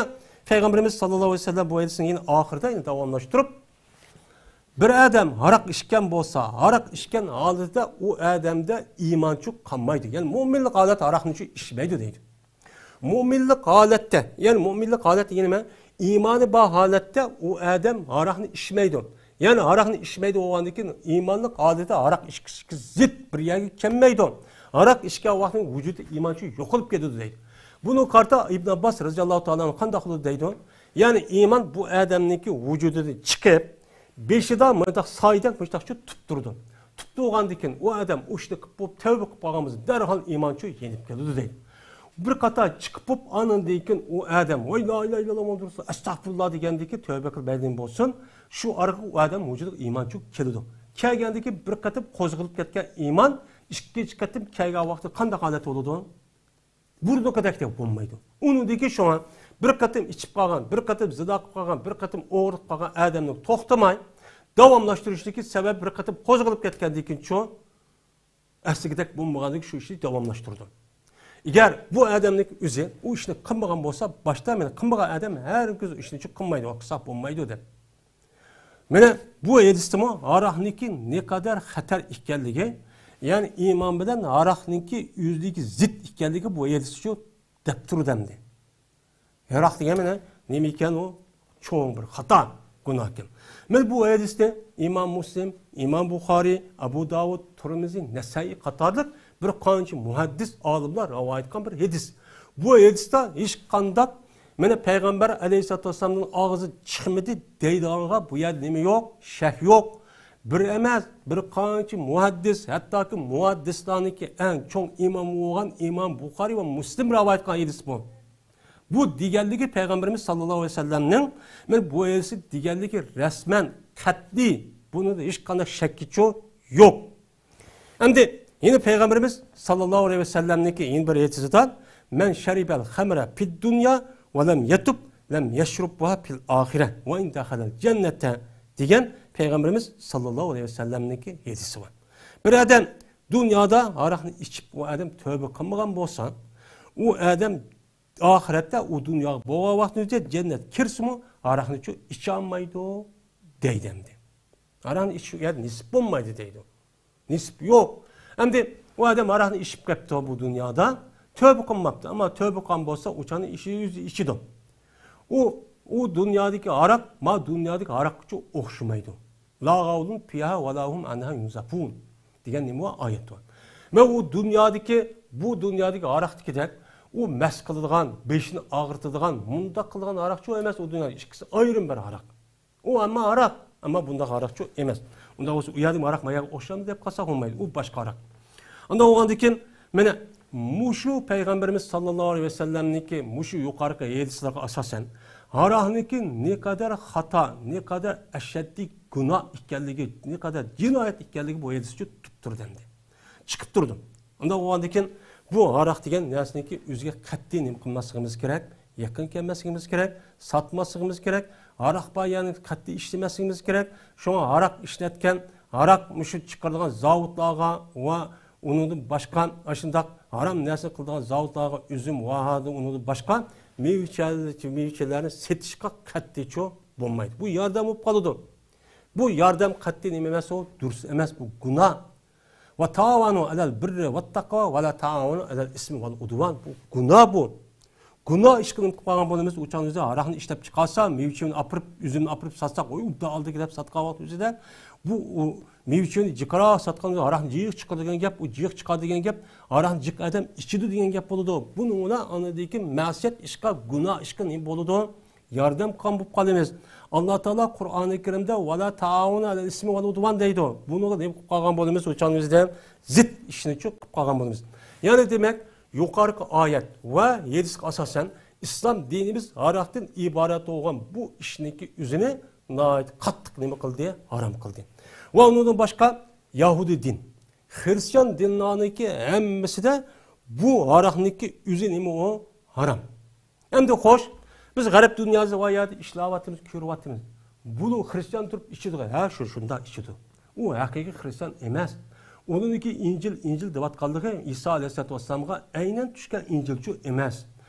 پەيغەمبىرىمىز ساللاللاھۇ ئەلەيھى ۋەسەللەم بۇ ھەدىسنى يەنە ئاخىرىدا يەنە داۋاملاشتۇرۇپ، بىر ئادەم ھاراق ئىچكەن بولسا، ھاراق ئىچكەن ھالىتىدە ئۇ ئادەمدە ئىمانچۇ قالمايدۇ. يەنى مۇئمىنلىق ھالەت ھاراقنى ئىچمەيدۇ دەيدۇ. مۇئمىنلىق ھالەتتە، يەنى مۇئمىنلىق ھالەت دېگىنى نېمە؟ ئىمانى بار ھالەتتە ئۇ ئادەم ھاراقنى ئىچمەيدۇ. يەنى ھاراقنى ئىچمەيدۇ بولغاندىن كېيىن، ئىمانلىق ھالىتى ھاراق ئىچكۈچىگە زىت بىر يەرگە كەلمەيدۇ. ھاراق ئىچكەن ۋاقتىنىڭ ۋۇجۇدى ئىمانچۇ يوقىلىپ كېتىدۇ دەيدۇ. بۇنىڭغا قارىتا ئىبن ئابباس رەزىياللاھۇ تائالا ئەنھۇ قانداق قىلىدۇ دەيدۇ؟ يەنى ئىمان بۇ ئادەمنىڭكى ۋۇجۇدىدىن چىقىپ، بېشىدا مۇنداق سايدەك مۇشتاقچە تۇتۇپ تۇرىدۇ. تۇتۇپ تۇرغاندىن كېيىن ئۇ ئادەم ئۇ ئىشنى قىلىپ بولۇپ، تەۋبە قىلىپ قالغان بولسا، دەرھال ئىمانچۇ يېنىپ كېلىدۇ دەيدۇ. بىر قاتار چىقىپ بولۇپ، ئاندىن كېيىن ئۇ ئادەم، ۋاي، لا ئىلاھە ئىللاللا مۇھەممەدۇر رەسۇلۇللا، ئەستەغپۇرۇللا دېگەندىن كېيىن، تەۋبە قىلىپ بەردىن بولسۇن، شۇ ئارقىلىق ئۇ ئادەم ۋۇجۇدىغا ئىمانچۇ كېلىدۇ. كەلگەندىن كېيىن بىر قېتىم قوزغىلىپ كەتكەن ئىمان ئىككىنچى قېتىم كەلگەن ۋاقتىدا قانداق ھالەت بولىدۇ؟ بۇرۇنقىدەك بولمايدۇ. ئۇنىڭدىكى شۇڭا بىر قېتىم ئىچىپ قالغان، بىر قېتىم زىنا قىلىپ قالغان، بىر قېتىم ئوغرىلىق قالغان ئادەمنىڭ توختىماي داۋاملاشتۇرۇشتىكى سەۋەب بىر قېتىم قوزغىلىپ كەتكەندىن كېيىن شۇ ئەسلىگىدەك بولمىغاندىكى شۇ ئىشنى داۋاملاشتۇرىدۇ. ئەگەر بۇ ئادەمنىڭ ئۆزى ئۇ ئىشنى قىلمىغان بولسا، باشتا مېنى قىلمىغان ئادەم ھەرگىز ئۇ ئىشنى قىلمايدۇ، قىلسا بولمايدۇ دەپ. مانا بۇ ھەدىستىمۇ ھاراقنىڭكى نەقەدەر خەتەر ئىكەنلىكى، يەنى ئىمان بىلەن ھاراقنىڭكى ئۆزلۈكى زىت ئىكەنلىكى بۇ ھەدىستە شۇ دەپ تۇرىدۇ ئەمدى. ھاراق دېگەن مانا نېمە ئىكەن ئۇ؟ چوڭ بىر خاتا، گۇناھ ئىكەن. مانا بۇ ھەدىستە ئىمام مۇسلىم، ئىمام بۇخارىي، ئەبۇ داۋۇد، تۇرمىزى، نەسائىي قاتارلىق بىر قانچە مۇھەددىس ئالىملار رىۋايەت قىلغان بىر ھەدىس. بۇ ھەدىستە ھېچقانداق مانا پەيغەمبەر ئەلەيھىسسالاتۇ ۋەسسالامدىن ئاغزى چىقمىدى دەيدىغانغا بۇ يەردە نېمە يوق؟ شەك يوق. بىر ئەمەس، بىر قانچە مۇھەددىس، ھەتتاكى مۇھەددىسلارنىڭكى ئەڭ چوڭ ئىمامى بولغان ئىمام بۇخارىي ۋە مۇسلىم رىۋايەت قىلغان ھەدىس بۇ. بۇ دېگەنلىكى پەيغەمبىرىمىز ساللاللاھۇ ئەلەيھى ۋەسەللەمنىڭ مانا بۇ ھەدىسى دېگەنلىكى رەسمەن قەتئىي، بۇنىڭدا ھېچقانداق شەككىچۇ يوق. ئەمدى يەنە پەيغەمبىرىمىز ساللاللاھۇ ئەلەيھى ۋەسەللەمنىڭكى يەنە بىر ھەدىسىدە، مەن شەرىبەل خەمرە فىد دۇنيا ۋە لەم يەتۇب لەم يەشرۇبھا فىل ئاخىرە ۋە ئىن دەخەلەل جەننەتە دېگەن پەيغەمبىرىمىز ساللاللاھۇ ئەلەيھى ۋەسەللەمنىڭكى ھەدىسى بار. بىر ئادەم دۇنيادا ھاراقنى ئىچىپ، ئۇ ئادەم تەۋبە قىلمىغان بولسا، ئۇ ئادەم ئاخىرەتتە ئۇ دۇنياغا بولغان ۋاقتىنىڭ ئۆزىدە جەننەت كىرسىمۇ، ھاراقنىچۇ ئىچەلمەيدۇ دەيدۇ ئەمدى. ھاراقنى ئىچىش ئۇ يەردە نېسىپ بولمايدۇ دەيدۇ. نېسىپ يوق. ئەمدى ئۇ ئادەم ھاراقنى ئىچىپ قاپتۇ بۇ دۇنيادا. تۆبە قىلماپتۇ. ئەمما تۆبە قىلغان بولسا، ئۇ چاغنى ئىچى-، ئۆزى ئىچىدۇ. ئۇ، ئۇ دۇنيادىكى ھاراق، ما دۇنيادىكى ھاراققىچۇ ئوخشىمايدۇ. لا غەۋلۇن فىھا ۋە لا ھۇم ئەنھا يۇنزەفۇن دېگەن نېمە ئايەت بار. مەن ئۇ دۇنيادىكى، بۇ دۇنيادىكى ھاراقتىكىدەك، ئۇ مەست قىلىدىغان، بېشىنى ئاغرىتىدىغان، مۇنداق قىلىدىغان ھاراقچۇ ئەمەس، ئۇ دۇنيادا ئىككىسى ئايرىم بىر ھاراق. ئۇ ئەمما ھاراق، ئەمما بۇنداق ھاراقچۇ ئەمەس. ئۇنداق بولسا ئۇ يەردىكى ھاراق ما يەرگە ئوخشامدۇ دەپ قالساق بولمايدۇ، ئۇ باشقا ھاراق. ئۇنداق بولغاندىن كېيىن، مانا مۇشۇ پەيغەمبىرىمىز ساللاللاھۇ ئەلەيھى ۋەسەللەمنىڭكى مۇشۇ يۇقىرىقى ھەدىسلەرگە ئاساسەن، ھاراقنىڭكى نەقەدەر خاتا، نەقەدەر ئەشەددىي گۇناھ ئىكەنلىكى، نەقەدەر جىنايەت ئىكەنلىكى بۇ ھەدىسچۇ تۇتۇپ تۇرىدۇ ئەمدى. چىقىپ تۇرىدۇ. ئۇنداق بولغاندىن كېيىن، بۇ ھاراق دېگەن نەرسىنىڭكى ئۆزىگە قەتئىي نېمە قىلماسلىقىمىز كېرەك، يېقىن كەلمەسلىكىمىز كېرەك، ساتماسلىقىمىز كېرەك، ھاراق بار يەرنى قەتئىي ئىشلىمەسلىكىمىز كېرەك. شۇڭا ھاراق ئىشلەتكەن، ھاراق مۇشۇ چىقىرىدىغان زاۋۇتلارغا ۋە ئۇنىڭدىن باشقا ئاشۇنداق ھارام نەرسە قىلىدىغان زاۋۇتلارغا ئۈزۈم ۋە ھاردىن ئۇنىڭدىن باشقا مېۋىچە-، مېۋىچىلەرنى سېتىشقا قەتئىيچۇ بولمايدۇ. بۇ ياردەم بولۇپ قالىدۇ. بۇ ياردەم قەتئىي نېمە ئەمەس، ئۇ دۇرۇس ئەمەس، بۇ گۇناھ. ۋە تائاۋانۇ ئەلەل بىررى ۋەتتەقۋا ۋە لا تائاۋانۇ ئەلەل ئىسمى ۋەل ئۇدۋان. بۇ گۇناھ بۇ. گۇناھ ئىش قىلىپ قالغان بولىمىز، ئۇ چاغدا ئۆزى ھاراقنى ئىشلەپ چىقارسا، مېۋىچىنى ئاپىرىپ، ئۈزۈمنى ئاپىرىپ ساتساق، ئۇ ئوبدان ئالدى دەپ ساتقان ۋاقىت ئۆزىدە، بۇ، ئۇ مېۋىچىنى جىقراق ساتقان ئۆزى ھاراقنى جىق چىقىرىدىغان گەپ، ئۇ جىق چىقار دېگەن گەپ، ھاراقنى جىق ئادەم ئىچىدۇ دېگەن گەپ بولىدۇ. بۇنىڭ بىلەن ئاندىن كېيىن مەسىيەت ئىشقا، گۇناھ ئىشقا نېمە بولىدۇ؟ ياردەم قىلغان بولۇپ قالىمىز. ئاللا تائالا قۇرئانى كەرىمدە ۋەلا تائاۋۇنۇ ئەلەل ئىسمى ۋەل ئۇدۋان دەيدۇ. بۇنىڭغا نېمە قىلىپ قالغان بولىمىز؟ ئۇ چاغنىمىزدا زىت ئىشنىچۇ قىلىپ قالغان بولىمىز. يەنى دېمەك، يۇقىرىقى ئايەت ۋە ھەدىسكە ئاساسەن، ئىسلام دىنىمىز ھاراقتىن ئىبارەت بولغان بۇ ئىشنىڭكى ئۆزىنى ناھايىتى قاتتىق نېمە قىلدى؟ ھارام قىلدى. ۋە ئۇنىڭدىن باشقا يەھۇدىي دىن، خرىستىيان دىنلارنىڭكى ھەممىسىدە بۇ ھاراقنىڭكى ئۆزى نېمە ئۇ؟ ھارام. ئەمدى خوش، بىز غەرب دۇنياسى ۋە يەردە ئىشلەۋاتىمىز، كۆرۈۋاتىمىز. بۇلۇ خرىستىيان تۇرۇپ ئىچىدىغۇ؟ ھە، شۇ، شۇنداق ئىچىدۇ. ئۇ ھەقىقىي خرىستىيان ئەمەس. ئۇنىڭدىكى ئىنجىل، ئىنجىل دەۋاتقانلىقى ئىسا ئەلەيھىسسالاتۇ ۋەسسالامغا ئەينەن چۈشكەن ئىنجىلچۇ ئەمەس.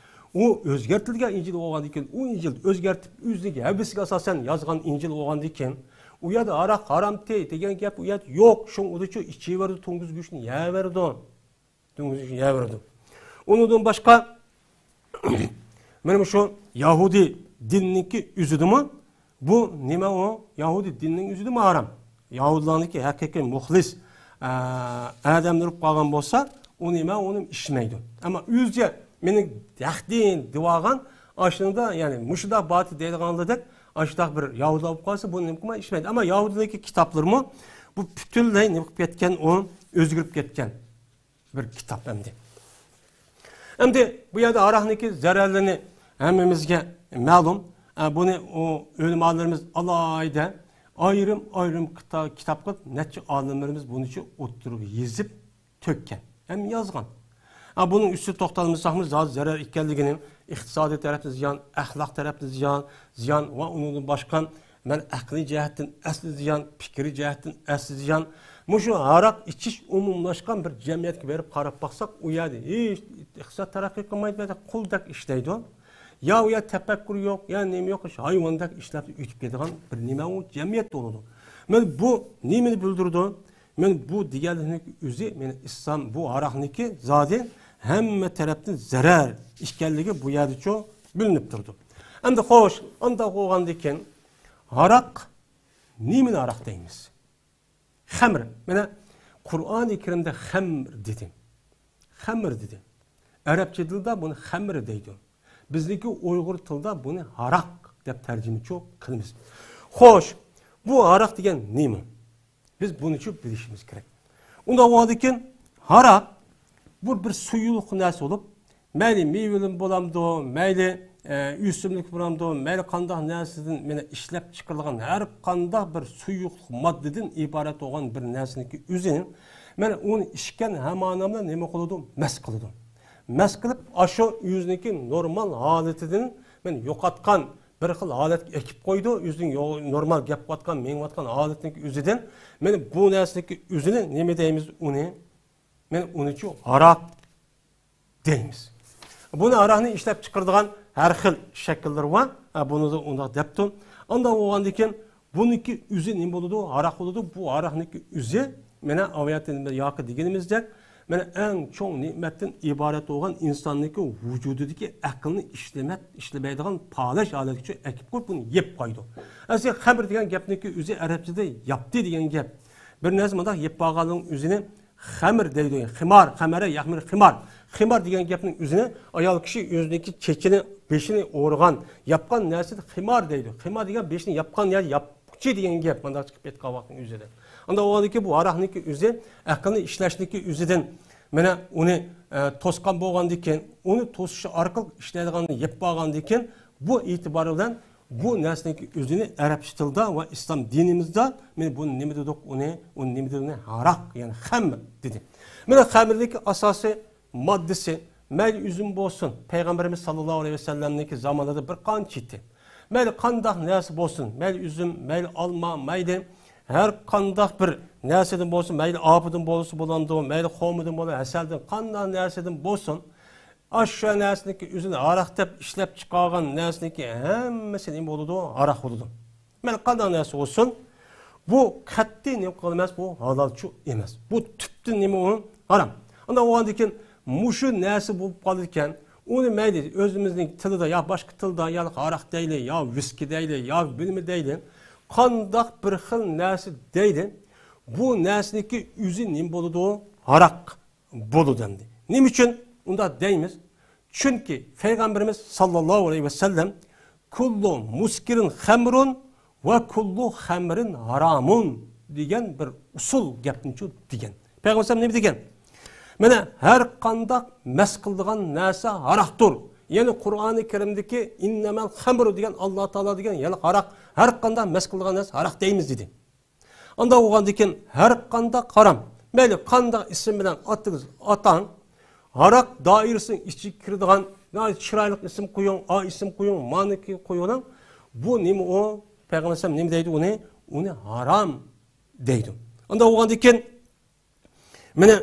ئۇ ئۆزگەرتىلگەن ئىنجىل بولغاندىن كېيىن، ئۇ ئىنجىل ئۆزگەرتىپ، ئۆزىنىڭكى ھەۋىسىگە ئاساسەن يازغان ئىنجىل بولغاندىن كېيىن، ئۇ يەردە ھاراق ھارامتى دېگەن گەپ ئۇ يەردە يوق. شۇڭا ئۇدىچۇ ئىچىۋېرىدۇ، توڭگۇز گۆشنى يەۋېرىدۇ. دۆڭىزى يەۋېرىدۇ. ئۇنىڭدىن باشقا، مانا مۇشۇ يەھۇدىي دىننىڭكى ئۆزىدىمۇ بۇ نېمە ئۇ؟ يەھۇدىي دىننىڭ ئۆزىدىمۇ ھارام. يەھۇدىيلارنىڭكى ھەقىقىي مۇخلىس، ئە، ئادەملىرى بولۇپ قالغان بولسا، ئۇ نېمە، ئۇنى ئىچمەيدۇ. ئەمما ئۆزى مېنىڭ ھەق دىن دېۋالغان، ئاشۇنىڭدا، يەنى مۇشۇنداق باتىل دەيدىغانلاردەك، ئاشۇنداق بىر يەھۇدىيلار بولۇپ قالسا، بۇ نېمە قىلماي ئىچمەيدۇ. ئەمما يەھۇدىيلارنىڭكى كىتابلىرىمۇ بۇ پۈتۈنلەي نېمە قىلىپ كەتكەن، ئۇ ئۆزگىرىپ كەتكەن. بىر كىتاب ئەمدى. ئەمدى بۇ يەردە ھاراقنىڭكى زەرەرلىرىنى ھەممىمىزگە مەلۇم. ئە، بۇنى ئۇ ئۆلىمالىرىمىز ئالاھىدە ئايرىم-ئايرىم كىتا-، كىتاب قىلىپ، نەچچە ئالىملىرىمىز بۇنىچە ئوتتۇرىغا يېزىپ تۆككەن ھەم يازغان. ئە، بۇنىڭ ئۈستىدە توختالمىساقمۇ، زادى زەرەر ئىكەنلىكىنى، ئىقتىسادىي تەرەپتىن زىيان، ئەخلاق تەرەپتىن زىيان، زىيان ۋە ئۇنىڭدىن باشقا مەن ئەقلىي جەھەتتىن ئەسلى زىيان، پىكرىي جەھەتتىن ئەسلى زىيان. مۇشۇ ھاراق ئىچىش ئومۇملاشقان بىر جەمئىيەتكە بېرىپ قاراپ باقساق، ئۇ يەردە ھېچ ئىقتىساد تەرەققىي قىلمايدۇ، قۇلدەك ئىشلەيدۇ. يا ئۇ يەردە تەپەككۇر يوق، يا نېمە يوق، ھايۋاندەك ئىشلەپ ئۆتۈپ كېتىدىغان بىر نېمە ئۇ جەمئىيەت بولىدۇ. مانا بۇ نېمىنى بىلدۈرىدۇ؟ مانا بۇ دېگەنلىكنىڭ ئۆزى، مانا ئىسلام بۇ ھاراقنىڭكى زادى ھەممە تەرەپتىن زەرەر ئىكەنلىكى بۇ يەردىچۇ بىلىنىپ تۇرىدۇ. ئەمدى خوش، ئانداق بولغاندىكىن، ھاراق، نېمىنى ھاراق دەيمىز؟ خەمر. مانا قۇرئانى كەرىمدە خەمر دېدى. خەمر دېدى. ئەرەبچە تىلدا بۇنى خەمر دەيدۇ. بىزنىڭكى ئۇيغۇر تىلدا بۇنى ھاراق دەپ تەرجىمىچۇ قىلىمىز. خوش، بۇ ھاراق دېگەن نېمە؟ بىز بۇنىچۇ بىلىشىمىز كېرەك. ئۇنداق بولغاندىكىن، ھاراق بۇ بىر سۇيۇقلۇق نەرسە بولۇپ، مەيلى مېۋىدىن بولامدۇ، مەيلى، ئە، ئۆسۈملۈك بولامدۇ، مەيلى قانداق نەرسىدىن، مانا، ئىشلەپ چىقىرىلغان ھەر قانداق بىر سۇيۇقلۇق ماددىدىن ئىبارەت بولغان بىر نەرسىنىڭكى ئۆزى، مانا، ئۇنى ئىچكەن ھامان بىلەن نېمە قىلىدۇ؟ مەست قىلىدۇ. مەست قىلىپ، ئاشۇ ئۆزىنىڭكى نورمال ھالىتىدىن، مانا، يوقاتقان بىر خىل ھالەتكە ئەكىپ قويىدۇ، ئۆزىنىڭ يو-، نورمال گەپ قىلىۋاتقان، مېڭىۋاتقان ھالىتىنىڭكى ئۆزىدىن، مانا، بۇ نەرسىنىڭكى ئۆزىنى نېمە دەيمىز ئۇنى؟ مانا، ئۇنىچۇ ھاراق دەيمىز. بۇنى ھاراقنى ئىشلەپ چىقىرىدىغان ھەر خىل شەكىللىرى بار. ھە، بۇنى ئۇنداق دەپتۇ. ئانداق بولغاندىن كېيىن بۇنىڭكى ئۆزى نېمە بولىدۇ؟ ھاراق بولىدۇ. بۇ ھاراقنىڭكى ئۆزى مانا ئاۋۇ ياقى دېگىنىمىزدەك، مانا ئەڭ چوڭ نېمەتتىن ئىبارەت بولغان ئىنساننىڭكى ۋۇجۇدىدىكى ئەقىلنى ئىشلىمەت-، ئىشلىمەيدىغان پالەچ ھالەتكىچە ئەكىپ قويۇپ، بۇنى يەپ قويىدۇ. ئەسلى خەمر دېگەن گەپنىڭكى ئۆزى ئەرەبچىدە ياپتى دېگەن گەپ. بىر نەرسە مۇنداق يەپ قالغاننىڭ ئۆزىنى خەمر دەيدۇ. خىمار، خەمەرە يەخمىر خىمار. خىمار دېگەن گەپنىڭ ئۆزىنى ئايال كىشى ئۆزىنىڭكى چېچىنى، بېشىنى ئورىغان، ياپقان نەرسىنى خىمار دەيدۇ. خىمار دېگەن بېشىنى ياپقان يا ياپقۇچى دېگەن گەپ. مانداق چىقىپ كەتكەن ۋاقىتنىڭ ئۆزىدە. ئانداق بولغاندىكىن بۇ ھاراقنىڭكى ئۆزى ئەقىلنى ئىشلەشنىڭكى ئۆزىدىن مانا ئۇنى، ئە، توسقان بولغاندىكىن، ئۇنى توسۇش ئارقىلىق ئىشلەيدىغاننى يەپ بولغاندىكىن، بۇ ئېتىبار بىلەن بۇ نەرسىنىڭكى ئۆزىنى ئەرەبچە تىلدا ۋە ئىسلام دىنىمىزدا، مانا بۇنى نېمە دېدۇق؟ ئۇنى، ئۇنى نېمە دېدۇق؟ ئۇنى ھاراق، يەنى خەمر دېدى. مانا خەمرنىڭكى ئاساسىي ماددىسى، مەيلى ئۈزۈم بولسۇن، پەيغەمبىرىمىز ساللاللاھۇ ئەلەيھى ۋەسەللەمنىڭكى زامانىدا بىر قانچە ئىدى. مەيلى قانداق نەرسە بولسۇن، مەيلى ئۈزۈم، مەيلى ئالما، مەيلى ھەر قانداق بىر نەرسىدىن بولسۇن، مەيلى ئاپىدىن بولسا بولامدۇ، مەيلى خورمىدىن بولسا، ھەسەلدىن، قانداق نەرسىدىن بولسۇن، ئاشۇ نەرسىنىڭكى ئۆزىنى ھاراق دەپ ئىشلەپ چىقارغان نەرسىنىڭكى ھەممىسى نېمە بولىدۇ؟ ھاراق بولىدۇ. مەيلى قانداق نەرسە بولسۇن، بۇ قەتئىي نېمە قىلغان ئەمەس، بۇ ھالالچۇ ئەمەس. بۇ تۈپتىن نېمە ئۇ؟ ھارام. ئانداق بولغاندىن كېيىن مۇشۇ نەرسە بولۇپ قالىدىكەن، ئۇنى مەيلى ئۆزىمىزنىڭ تىلىدا يا باشقا تىلدا يا ھاراق دەيلى، يا ۋىسكى دەيلى، يا بىلمە دەيلى، قانداق بىر خىل نەرسە دەيلى، بۇ نەرسىنىڭكى ئۆزى نېمە بولىدۇ؟ ھاراق بولىدۇ ئەمدى. نېمە ئۈچۈن ئۇنداق دەيمىز؟ چۈنكى پەيغەمبىرىمىز ساللاللاھۇ ئەلەيھى ۋەسەللەم، «كۇللۇ مۇسكىرىن خەمرۇن ۋە كۇللۇ خەمرىن ھارامۇن» دېگەن بىر ئۇسۇل گەپنىچۇ دېگەن. پەيغەمبەر نېمە دېگەن؟ مانا ھەر قانداق مەست قىلىدىغان نەرسە ھاراقتۇر. يەنى قۇرئانى كەرىمدىكى «ئىننەمەل خەمرۇ» دېگەن، ئاللا تائالا دېگەن، يەنى ھاراق، ھەر قانداق مەست قىلىدىغان نەرسە ھاراق دەيمىز دېدى. ئانداق بولغاندىكىن ھەر قانداق ھارام، مەيلى قانداق ئىسىم بىلەن ئاتىڭىز ئاتاڭ، ھاراق دائىرىسىنىڭ ئىچىگە كىرىدىغان ناھايىتى چىرايلىق ئىسىم قويۇڭ، ئا ئىسىم قويۇڭ، مانىكى قويۇڭ، بۇ نېمە ئۇ؟ پەيغەمبەر ئەلەيھىسسالام نېمە دەيدۇ ئۇنى؟ ئۇنى ھارام دەيدۇ. ئانداق بولغاندىكىن مانا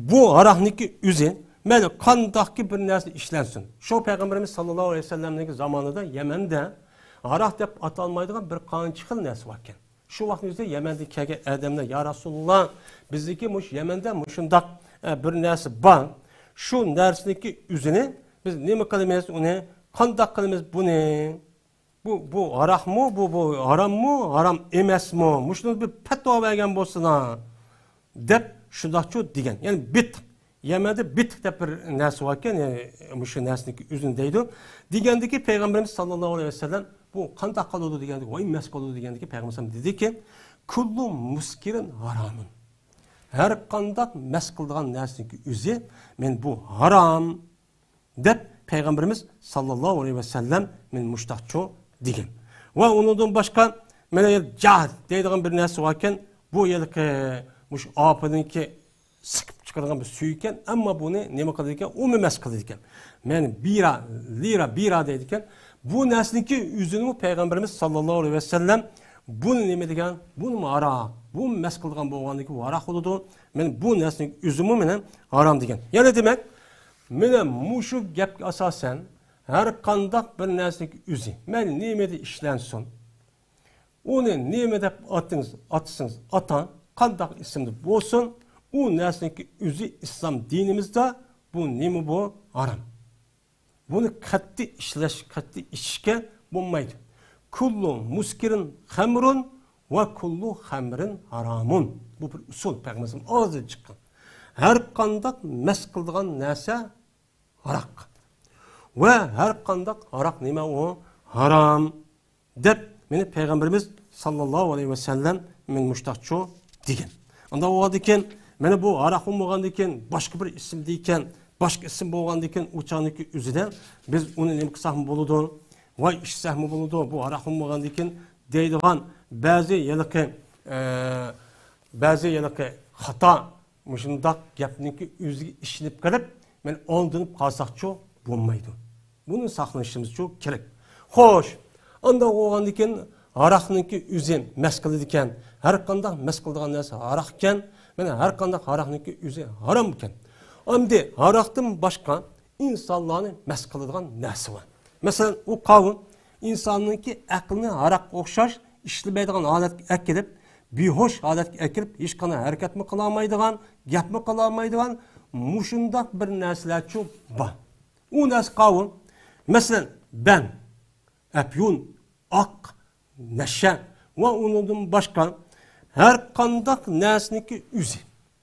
بۇ ھاراقنىڭكى ئۆزى، مەيلى قانداقكى بىر نەرسە ئىشلەنسۇن. شۇ پەيغەمبىرىمىز ساللاللاھۇ ئەلەيھى ۋەسەللەمنىڭكى زامانىدا يەمەندە ھاراق دەپ ئاتالمايدىغان بىر قانچە خىل نەرسە باركەن. شۇ ۋاقىتنىڭ ئۆزىدە يەمەندىن كەلگەن ئادەملەر، «يا رەسۇلاللا، بىزنىڭكى مۇشۇ يەمەندە مۇشۇنداق، ئە، بىر نەرسە بار. شۇ نەرسىنىڭكى ئۆزىنى بىز نېمە قىلىمىز، ئۇنى قانداق قىلىمىز بۇنى؟» بۇ، بۇ ھاراقمۇ، بۇ، بۇ ھاراممۇ، ھارام ئەمەسمۇ؟ مۇشۇنى بىر پەتىۋا بەرگەن بولسىنا، دەپ شۇنداقچۇ دېگەن. يەنى بىتىق. يەمەندە بىتىق دەپ بىر نەرسە باركەن، يەنى مۇشۇ نەرسىنىڭكى ئۆزىنى دەيدۇ. دېگەندىكى پەيغەمبىرىمىز ساللاللاھۇ ئەلەيھى ۋەسەللەم، بۇ قانداق قىلىدۇ دېگەندىكى، ۋاي مەس قىلىدۇ دېگەندىكى پەيغەمبىرىمىز دېدىكى، «كۇللۇ مۇسكىرىن ھارامۇن.» ھەر قانداق مەس قىلىدىغان نەرسىنىڭكى ئۆزى، مەن بۇ ھارام دەپ پەيغەمبىرىمىز ساللاللاھۇ ئەلەيھى ۋەسەللەم مەن مۇشتاقچۇ دېگەن. ۋە ئۇنىڭدىن باشقا مانا جاھ دەيدىغان بىر نەرسە باركەن، بۇ ھېلىقى مۇشۇ ئاپىنىڭكى سىقىپ چىقىرغان بىر سۈيىكەن، ئەمما بۇنى نېمە قىلىدىكەن؟ ئومۇمەس قىلىدىكەن. مەن بىرا، لىرا، بىرا دەيدىكەن. بۇ نەرسىنىڭكى ئۆزىنىمۇ پەيغەمبىرىمىز ساللاللاھۇ ئەلەيھى ۋەسەللەم بۇنى نېمە دېگەن؟ بۇنىمۇ ھارام. بۇ مەس قىلغان بولغاندىكى ھاراق بولىدۇ. مەن بۇ نەرسىنىڭ ئۆزىمۇ مانا ھارام دېگەن. يەنى دېمەك، مانا مۇشۇ گەپكە ئاساسەن، ھەر قانداق بىر نەرسىنىڭ ئۆزى، مەيلى نېمىدە ئىشلەنسۇن، ئۇنى نېمە دەپ ئاتىڭىز، ئاتىسىڭىز ئاتاڭ، قانداق ئىسىمدا بولسۇن، ئۇ نەرسىنىڭكى ئۆزى ئىسلام دىنىمىزدا بۇ نېمە بۇ؟ ھارام. بۇنى قەتئىي ئىشلەش، قەتئىي ئىچىشكە بولمايدۇ. «كۇللۇ مۇسكىرىن خەمرۇن ۋە كۇللۇ خەمرىن ھارامۇن.» بۇ بىر ئۇسۇل، پەيغەمبىرىمىزنىڭ ئاغزىدىن چىققان. ھەر قانداق مەس قىلىدىغان نەرسە ھاراق. ۋە ھەر قانداق ھاراق نېمە ئۇ؟ ھارام. دەپ مانا پەيغەمبىرىمىز ساللاللاھۇ ئەلەيھى ۋەسەللەم مانا مۇشتاقچۇ دېگەن. ئانداق بولغاندىكىن، مانا بۇ ھاراق بولمىغاندىكىن، باشقا بىر ئىسىم دېگەن، باشقا ئىسىم بولغاندىكىن، ئۇ چاغنىڭكى ئۆزىدە بىز ئۇنى نېمە قىلساقمۇ بولىدۇ؟ ۋاي ئىچسەكمۇ بولىدۇ، بۇ ھاراق بولمىغاندىكىن دەيدىغان بەزى ھېلىقى، ئە، بەزى ھېلىقى خاتا مۇشۇنداق گەپنىڭكى ئۆزىگە ئىشىنىپ قېلىپ، مەن ئالدىنىپ قالساقچۇ بولمايدۇ. بۇنى ساقلىنىشىمىزچۇ كېرەك. خوش، ئانداق بولغاندىكىن ھاراقنىڭكى ئۆزى مەس قىلىدىكەن. ھەر قانداق مەس قىلىدىغان نەرسە ھاراق ئىكەن. مانا ھەر قانداق ھاراقنىڭكى ئۆزى ھارام ئىكەن. ئەمدى ھاراقتىن باشقا ئىنسانلارنى مەست قىلىدىغان نەرسە بار. مەسىلەن، ئۇ قاۋۇن ئىنساننىڭكى ئەقلىنى ھاراققا ئوخشاش ئىشلىمەيدىغان ھالەتكە ئەكىرىپ، بىھوش ھالەتكە ئەكىرىپ، ھېچقانداق ھەرىكەتمۇ قىلالمايدىغان، گەپمۇ قىلالمايدىغان مۇشۇنداق بىر نەرسىلەرچۇ بار. ئۇ نەرسە قاۋۇن، مەسىلەن، بەن، ئەپيۈن، ئاق، نەشە ۋە ئۇنىڭدىن باشقا ھەر قانداق نەرسىنىڭكى ئۆزى.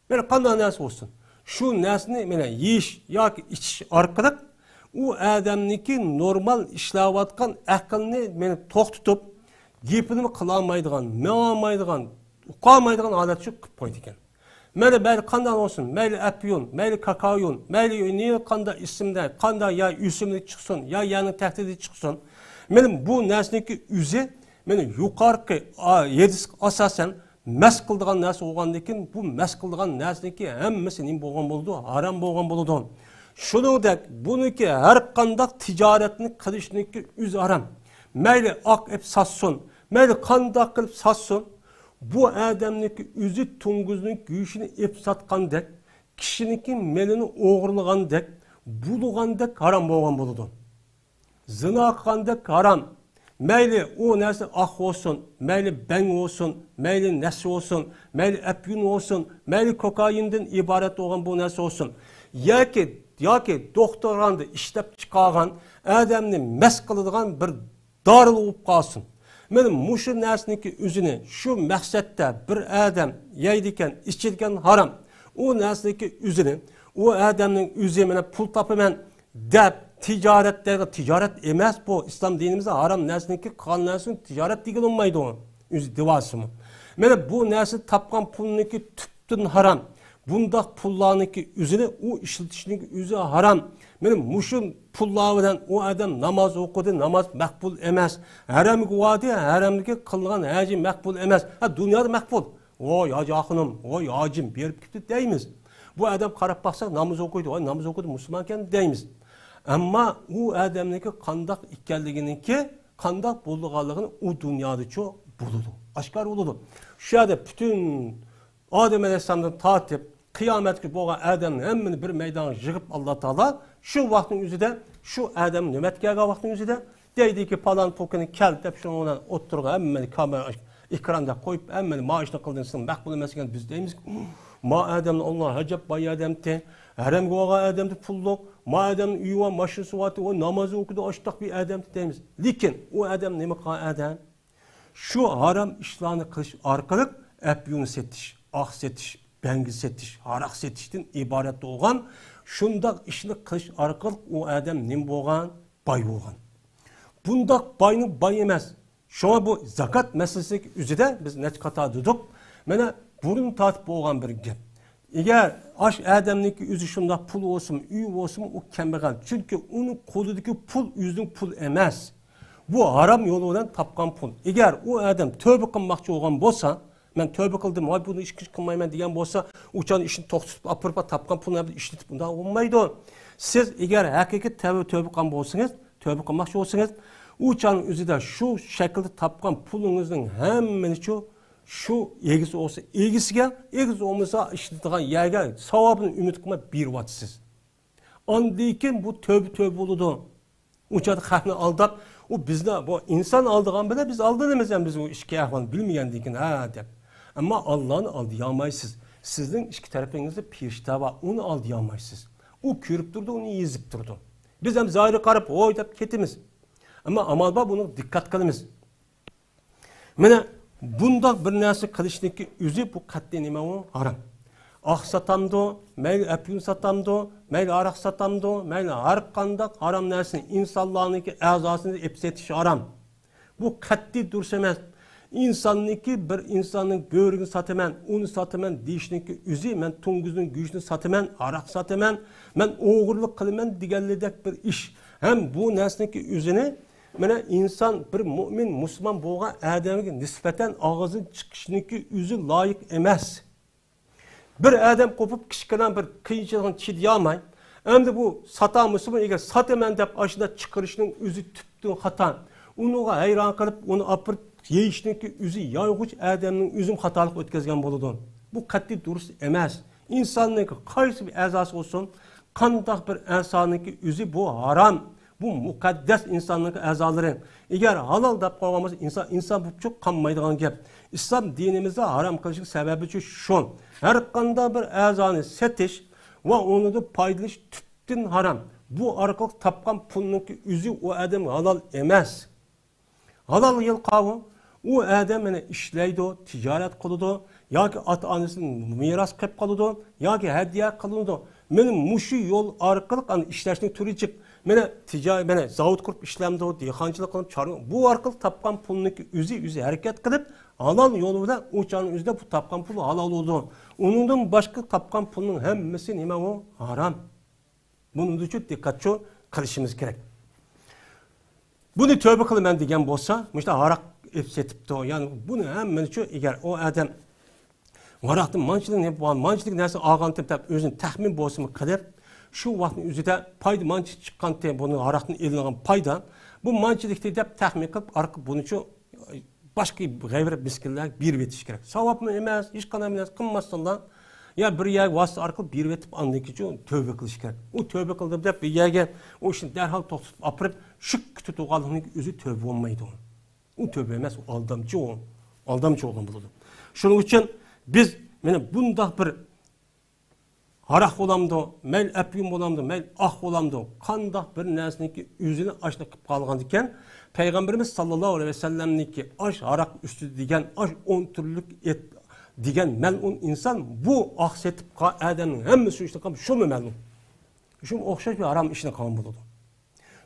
مانا قانداق نەرسە بولسۇن، شۇ نەرسىنى مانا يېيىش ياكى ئىچىش ئارقىلىق ئۇ ئادەمنىڭكى نورمال ئىشلەۋاتقان ئەقلىنى مانا توختىتىپ، گېپىنىمۇ قىلالمايدىغان، ماڭالمايدىغان، ئۇقالمايدىغان ھالەتچە قىلىپ قويىدىكەن. مەيلى، مەيلى قانداق بولسۇن، مەيلى ئەپيۈن، مەيلى كاكايون، مەيلى نېمە قانداق ئىسىمدە، قانداق يا ئۆسۈملۈك چىقسۇن، يا يەرنىڭ تەھدىتى چىقسۇن. مېنىڭ بۇ نەرسىنىڭكى ئۆزى، مېنىڭ يۇقارقى، ئا، ھەدىسكە ئاساسەن مەس قىلىدىغان نەرسە بولغاندىكىن، بۇ مەس قىلىدىغان نەرسىنىڭكى ھەممىسى نېمە بولغان بولىدۇ؟ ھارام بولغان بولىدۇ. شۇنىڭدەك بۇنىڭكى ھەر قانداق تىجارەتنى قىلىشنىڭكى ئۆزى ھارام. مەيلى ئاق ئېپ ساتسۇن، مەيلى قانداق قىلىپ ساتسۇن، بۇ ئادەمنىڭكى ئۆزى توڭگۇزنىڭ گۆشىنى ئېپ ساتقاندەك، كىشىنىڭكى مېلىنى ئوغرىلىغاندەك، بۇلىغاندەك ھارام بولغان بولىدۇ. زىنا قىلغاندەك ھارام. مەيلى ئۇ نەرسە ئاق بولسۇن، مەيلى بەڭ بولسۇن، مەيلى نەشە بولسۇن، مەيلى ئەپيۈن بولسۇن، مەيلى كوكايىندىن ئىبارەت بولغان بۇ نەرسە بولسۇن. ياكى، ياكى دوختۇرخانىدا ئىشلەپ چىقارغان، ئادەمنى مەس قىلىدىغان بىر دارىلىق بولۇپ قالسۇن. مانا مۇشۇ نەرسىنىڭكى ئۆزىنى شۇ مەقسەتتە بىر ئادەم يەيدىكەن، ئىچىدىكەن ھارام. ئۇ نەرسىنىڭكى ئۆزىنى، ئۇ ئادەمنىڭ ئۆزى مانا پۇل تاپىمەن دەپ تىجارەت دەيدىغان، تىجارەت ئەمەس بۇ. ئىسلام دىنىمىزدا ھارام نەرسىنىڭكى، قىلغان نەرسىنى تىجارەت دېگىلى بولمايدۇ. ئۆزى دېۋاسىمۇ. مانا بۇ نەرسە تاپقان پۇلنىڭكى تۈپتىن ھارام. بۇنداق پۇللارنىڭكى ئۆزىنى ئۇ ئىشلىتىشنىڭ ئۆزى ھارام. مانا مۇشۇ پۇللار بىلەن ئۇ ئادەم ناماز ئوقۇدى، ناماز مەقبۇل ئەمەس. ھەرەمگە باردى، ھەرەمدىكى قىلغان ھەجى مەقبۇل ئەمەس. ھە، دۇنيادا مەقبۇل. ۋوي ھاجى ئاخۇنۇم، ۋوي ھاجىم بېرىپ كېتىپتۇ دەيمىز. بۇ ئادەم قاراپ باقساق ناماز ئوقۇيدۇ، ۋاي ناماز ئوقۇيدۇ، مۇسۇلمانكەن دەيمىز. ئەمما ئۇ ئادەمنىڭكى قانداق ئىكەنلىكىنىڭكى، قانداق بولىدىغانلىقىنى ئۇ دۇنيادىچۇ بولىدۇ، ئاشكارا بولىدۇ. شۇ يەردە پۈتۈن ئادەم ئەلەيھىسسالامدىن تارتىپ قىيامەتكە بولغان ئادەمنى ھەممىنى بىر مەيدانغا يىغىپ، ئاللا تائالا شۇ ۋاقىتنىڭ ئۆزىدە، شۇ ئادەم نۆۋەتكە كەلگەن ۋاقىتنىڭ ئۆزىدە دەيدىكى، پالان پوكىنى كەل دەپ، شۇنىڭ بىلەن ئوتتۇرىغا ھەممىنى كامېرا ئېكراندا قويۇپ، ھەممىنى مانا ئىشنى قىلدىڭ، سېنىڭ مەقبۇل ئەمەس ئىكەن، بىز دەيمىز، ما ئادەمنى ئاللا ئەجەب باي ئادەمتى، ھەرەمگە بارغان ئادەمتى، پۇللۇق، ما ئادەمنىڭ ئۆيى بار، ماشىنىسى بارتى، ۋاي ناماز ئوقۇيدۇ، ئاشتاق بىر ئادەمتى دەيمىز. لېكىن ئۇ ئادەم نېمە قىلغان ئادەم؟ شۇ ھارام ئىشلارنى قىلىش ئارقىلىق ئەپيۈن سېتىش، ئاق سېتىش، بەڭگە سېتىش، ھاراق سېتىشتىن ئىبارەت بولغان شۇنداق ئىشنى قىلىش ئارقىلىق ئۇ ئادەم نېمە بولغان؟ باي بولغان. بۇنداق باينىڭ باي ئەمەس. شۇڭا بۇ زاكات مەسىلىسىنىڭ ئۆزىدە بىز نەچچە قاتار دېدۇق. مانا بۇرۇن تارتىپ بولغان بىر گەپ. ئەگەر ئاش ئادەمنىڭكى ئۆزى شۇنداق پۇل بولسىمۇ، ئۆي بولسىمۇ، ئۇ كەمبەغەل. چۈنكى ئۇنىڭ قولىدىكى پۇل ئۆزىنىڭ پۇلى ئەمەس. بۇ ھارام يولى بىلەن تاپقان پۇل. ئەگەر ئۇ ئادەم تۆبە قىلماقچى بولغان بولسا، مەن تۆبە قىلدىم، ۋاي بۇنى ئىش قىلمايمەن دېگەن بولسا، ئۇ چاغدا ئىشنى توختىتىپ ئاپىرىپ تاپقان پۇلنى ئىشلىتىپ، ئۇنداق بولمايدۇ. سىز ئەگەر ھەقىقىي تەۋە-، تۆبە قىلغان بولسىڭىز، تۆبە قىلماقچى بولسىڭىز، ئۇ چاغنىڭ ئۆزىدە شۇ شەكىلدە تاپقان پۇلىڭىزنىڭ ھەممىنىچۇ شۇ ئىگىسى بولسا ئىگىسىگە، ئىگىسى بولمىسا ئىشلىتىدىغان يەرگە ساۋابىنى ئۈمىد قىلماي بېرىۋاتىسىز. ئاندىن كېيىن بۇ تۆبە تۆبە بولىدۇ. ئۇ چاغدا خەقنى ئالداپ، ئۇ بىزنى، بۇ ئىنسان ئالدىغان بىلەن بىز ئالدىنىمىز، ھەم بىز ئۇ ئىچكى ئەھۋالنى بىلمىگەندىن كېيىن، ھە دەپ. ئەمما ئاللانى ئالدىيالمايسىز. سىزنىڭ ئىچكى تەرىپىڭىزدە پەرىشتە بار، ئۇنى ئالدىيالمايسىز. ئۇ كۆرۈپ تۇرىدۇ، ئۇنى يېزىپ تۇرىدۇ. بىز ھەم زاھىرىغا قاراپ ھوي دەپ كېتىمىز. ئەمما ئامال بار، بۇنىڭغا دىققەت قىلىمىز. مانا بۇنداق بىر نەرسە قىلىشنىڭكى ئۆزى بۇ قەتئىي نېمە ئۇ؟ ھارام. ئاق ساتامدۇ، مەيلى ئەپيۈن ساتامدۇ، مەيلى ھاراق ساتامدۇ، مەيلى ھەر قانداق ھارام نەرسىنى، ئىنسانلارنىڭكى ئەزاسىنى ئېلىپ سېتىش ھارام. بۇ قەتئىي دۇرۇس ئەمەس. ئىنساننىڭكى، بىر ئىنساننىڭ بۆرىكىنى ساتىمەن، ئۇنى ساتىمەن دېيىشنىڭكى ئۆزى، مەن توڭگۇزنىڭ گۆشىنى ساتىمەن، ھاراق ساتىمەن، مەن ئوغرىلىق قىلىمەن دېگەنلىدەك بىر ئىش. ھەم بۇ نەرسىنىڭكى ئۆزىنى، مانا ئىنسان بىر مۆمىن، مۇسۇلمان بولغان ئادەمگە نىسبەتەن ئاغزىدىن چىقىشنىڭكى ئۆزى لايىق ئەمەس. بىر ئادەم قوپۇپ، كىچىككىنە بىر قىيىنچىلىقنى چىدىيالماي، ئەمدى بۇ ساتالمىسىمۇ، ئەگەر ساتىمەن دەپ ئاشۇنداق چىقىرىشنىڭ ئۆزى تۈپتىن خاتا. ئۇنىڭغا ھەيران قېلىپ، ئۇنى ئاپىرىپ يېيىشنىڭكى ئۆزى يايغۇچ ئادەمنىڭ ئۆزىمۇ خاتالىق ئۆتكۈزگەن بولىدۇ. بۇ قەتئىي دۇرۇس ئەمەس. ئىنساننىڭ قايسى بىر ئەزاسى بولسۇن، قانداق بىر ئەزانىڭكى ئۆزى بۇ ھارام، بۇ مۇقەددەس ئىنساننىڭكى ئەزالىرى. ئەگەر ھالال دەپ قويغان بولسا، ئىنسان ئىنسان بولۇپ چىقىپ قالمايدىغان گەپ. ئىسلام دىنىمىزدا ھارام قىلىشنىڭ سەۋەبى شۇ. ھەر قانداق بىر ئەزانى سېتىش ۋە ئۇنىڭدىن پايدىلىنىش تۈپتىن ھارام. بۇ ئارقىلىق تاپقان پۇلنىڭكى ئۆزى ئۇ ئادەمگە ھالال ئەمەس. ھالال يىلقاۋۇ، ئۇ ئادەم مانا ئىشلەيدۇ، تىجارەت قىلىدۇ، ياكى ئاتا-ئانىسىدىن مىراس قېلىپ قالىدۇ، ياكى ھەدىيە قىلىنىدۇ. مانا مۇشۇ يول ئارقىلىق ئانا ئىشلەشنىڭ تۈرى جىق. مانا تىجا-، مانا زاۋۇت قۇرۇپ ئىشلەمدۇ، دېھقانچىلىق قىلىپ، چارۋا، بۇ ئارقىلىق تاپقان پۇلنىڭكى ئۆزى، ئۆزى ھەرىكەت قىلىپ، ھالال يول بىلەن ئۇ چاغنىڭ ئۆزىدە بۇ تاپقان پۇل ھالال بولىدۇ. ئۇنىڭدىن باشقا تاپقان پۇلنىڭ ھەممىسى نېمە ئۇ؟ ھارام. بۇنىڭدىچۇ دىققەتچۇ قىلىشىمىز كېرەك. بۇنى تۆۋە قىلىمەن دېگەن بولسا، مۇشۇنداق ھاراق ئېلىپ سېتىپتۇ. يەنى بۇنى ھەممىنىچۇ ئېگەر ئۇ ئادەم ھاراقتىن مانچىلىك نېمە، مانچىلىك نەرسە ئالغانتىم دەپ ئۆزىنى تەخمىن بولسىمۇ قىلىپ، شۇ ۋاقىتنىڭ ئۆزىدە پايدا مانچە چىققانتى، بۇنى ھاراقتىن ئېلىنغان پايدا، بۇ مانچىلىكتى دەپ تەخمىن قىلىپ، ئارقا بۇنىچۇ باشقا غەيرىي مىسكىنلەرگە بېرىۋېتىش كېرەك. ساۋابمۇ ئەمەس، ھېچقانداق نەرسە قىلماستىنلا، يا بىر يەرگە ۋاسىتە ئارقىلىق بېرىۋېتىپ، ئاندىن كېيىن تۆۋە قىلىش كېرەك. ئۇ تۆۋە قىلدىم دەپ بىر يەرگە ئۇ ئىشنى دەرھال توختىتىپ ئاپىرىپ، شۈك تۇتۇۋالغاننىڭ ئۆزى تۆۋە بولمايدۇ. ئۇ تۆۋە ئەمەس، ئۇ ئالدامچى ئۇ. ئالدامچى بولغان بولىدۇ. شۇنىڭ ئۈچۈن بىز مانا بۇنداق بىر ھاراق بولامدۇ، مەيلى ئەپيۈن بولامدۇ، مەيلى ئاق بولامدۇ، قانداق بىر نەرسىنىڭكى ئۆزىنى ئاشۇنداق قىلىپ قالغاندىكەن، پەيغەمبىرىمىز ساللاللاھۇ ئەلەيھى ۋەسەللەمنىڭكى ئاش ھاراق ئۈستىدە دېگەن، ئاش ئون تۈرلۈك ئېت دېگەن مەلئۇن ئىنسان بۇ ئاق سېتىپ قا-، ئادەمنىڭ ھەممىسى شۇ ئىشنى قىلغان، شۇمۇ مەلئۇن. شۇمۇ ئوخشاش بىر ھارام ئىشنى قىلغان بولىدۇ.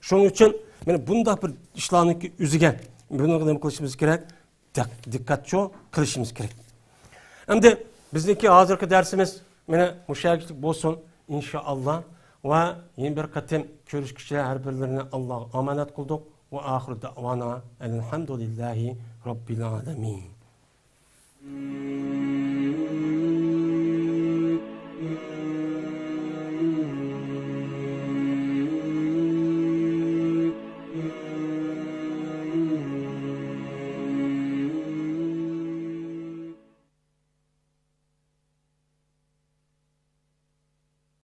شۇنىڭ ئۈچۈن مانا بۇنداق بىر ئىشلارنىڭكى ئۆزىگە بۇنى نېمە قىلىشىمىز كېرەك؟ دىق-، دىققەتچۇ قىلىشىمىز كېرەك. ئەمدى بىزنىڭكى ھازىرقى دەرسىمىز مانا مۇشۇ يەرگىچىلىك بولسۇن، ئىنشائاللا. ۋە يەنە بىر قېتىم كۆرۈشكىچە ھەر بىرلىرىنى ئاللاغا ئامانەت قىلدۇق. ۋە ئاخىرۇ دەۋانا ئەلھەمدۇلىللاھى راببىل ئالەمىن.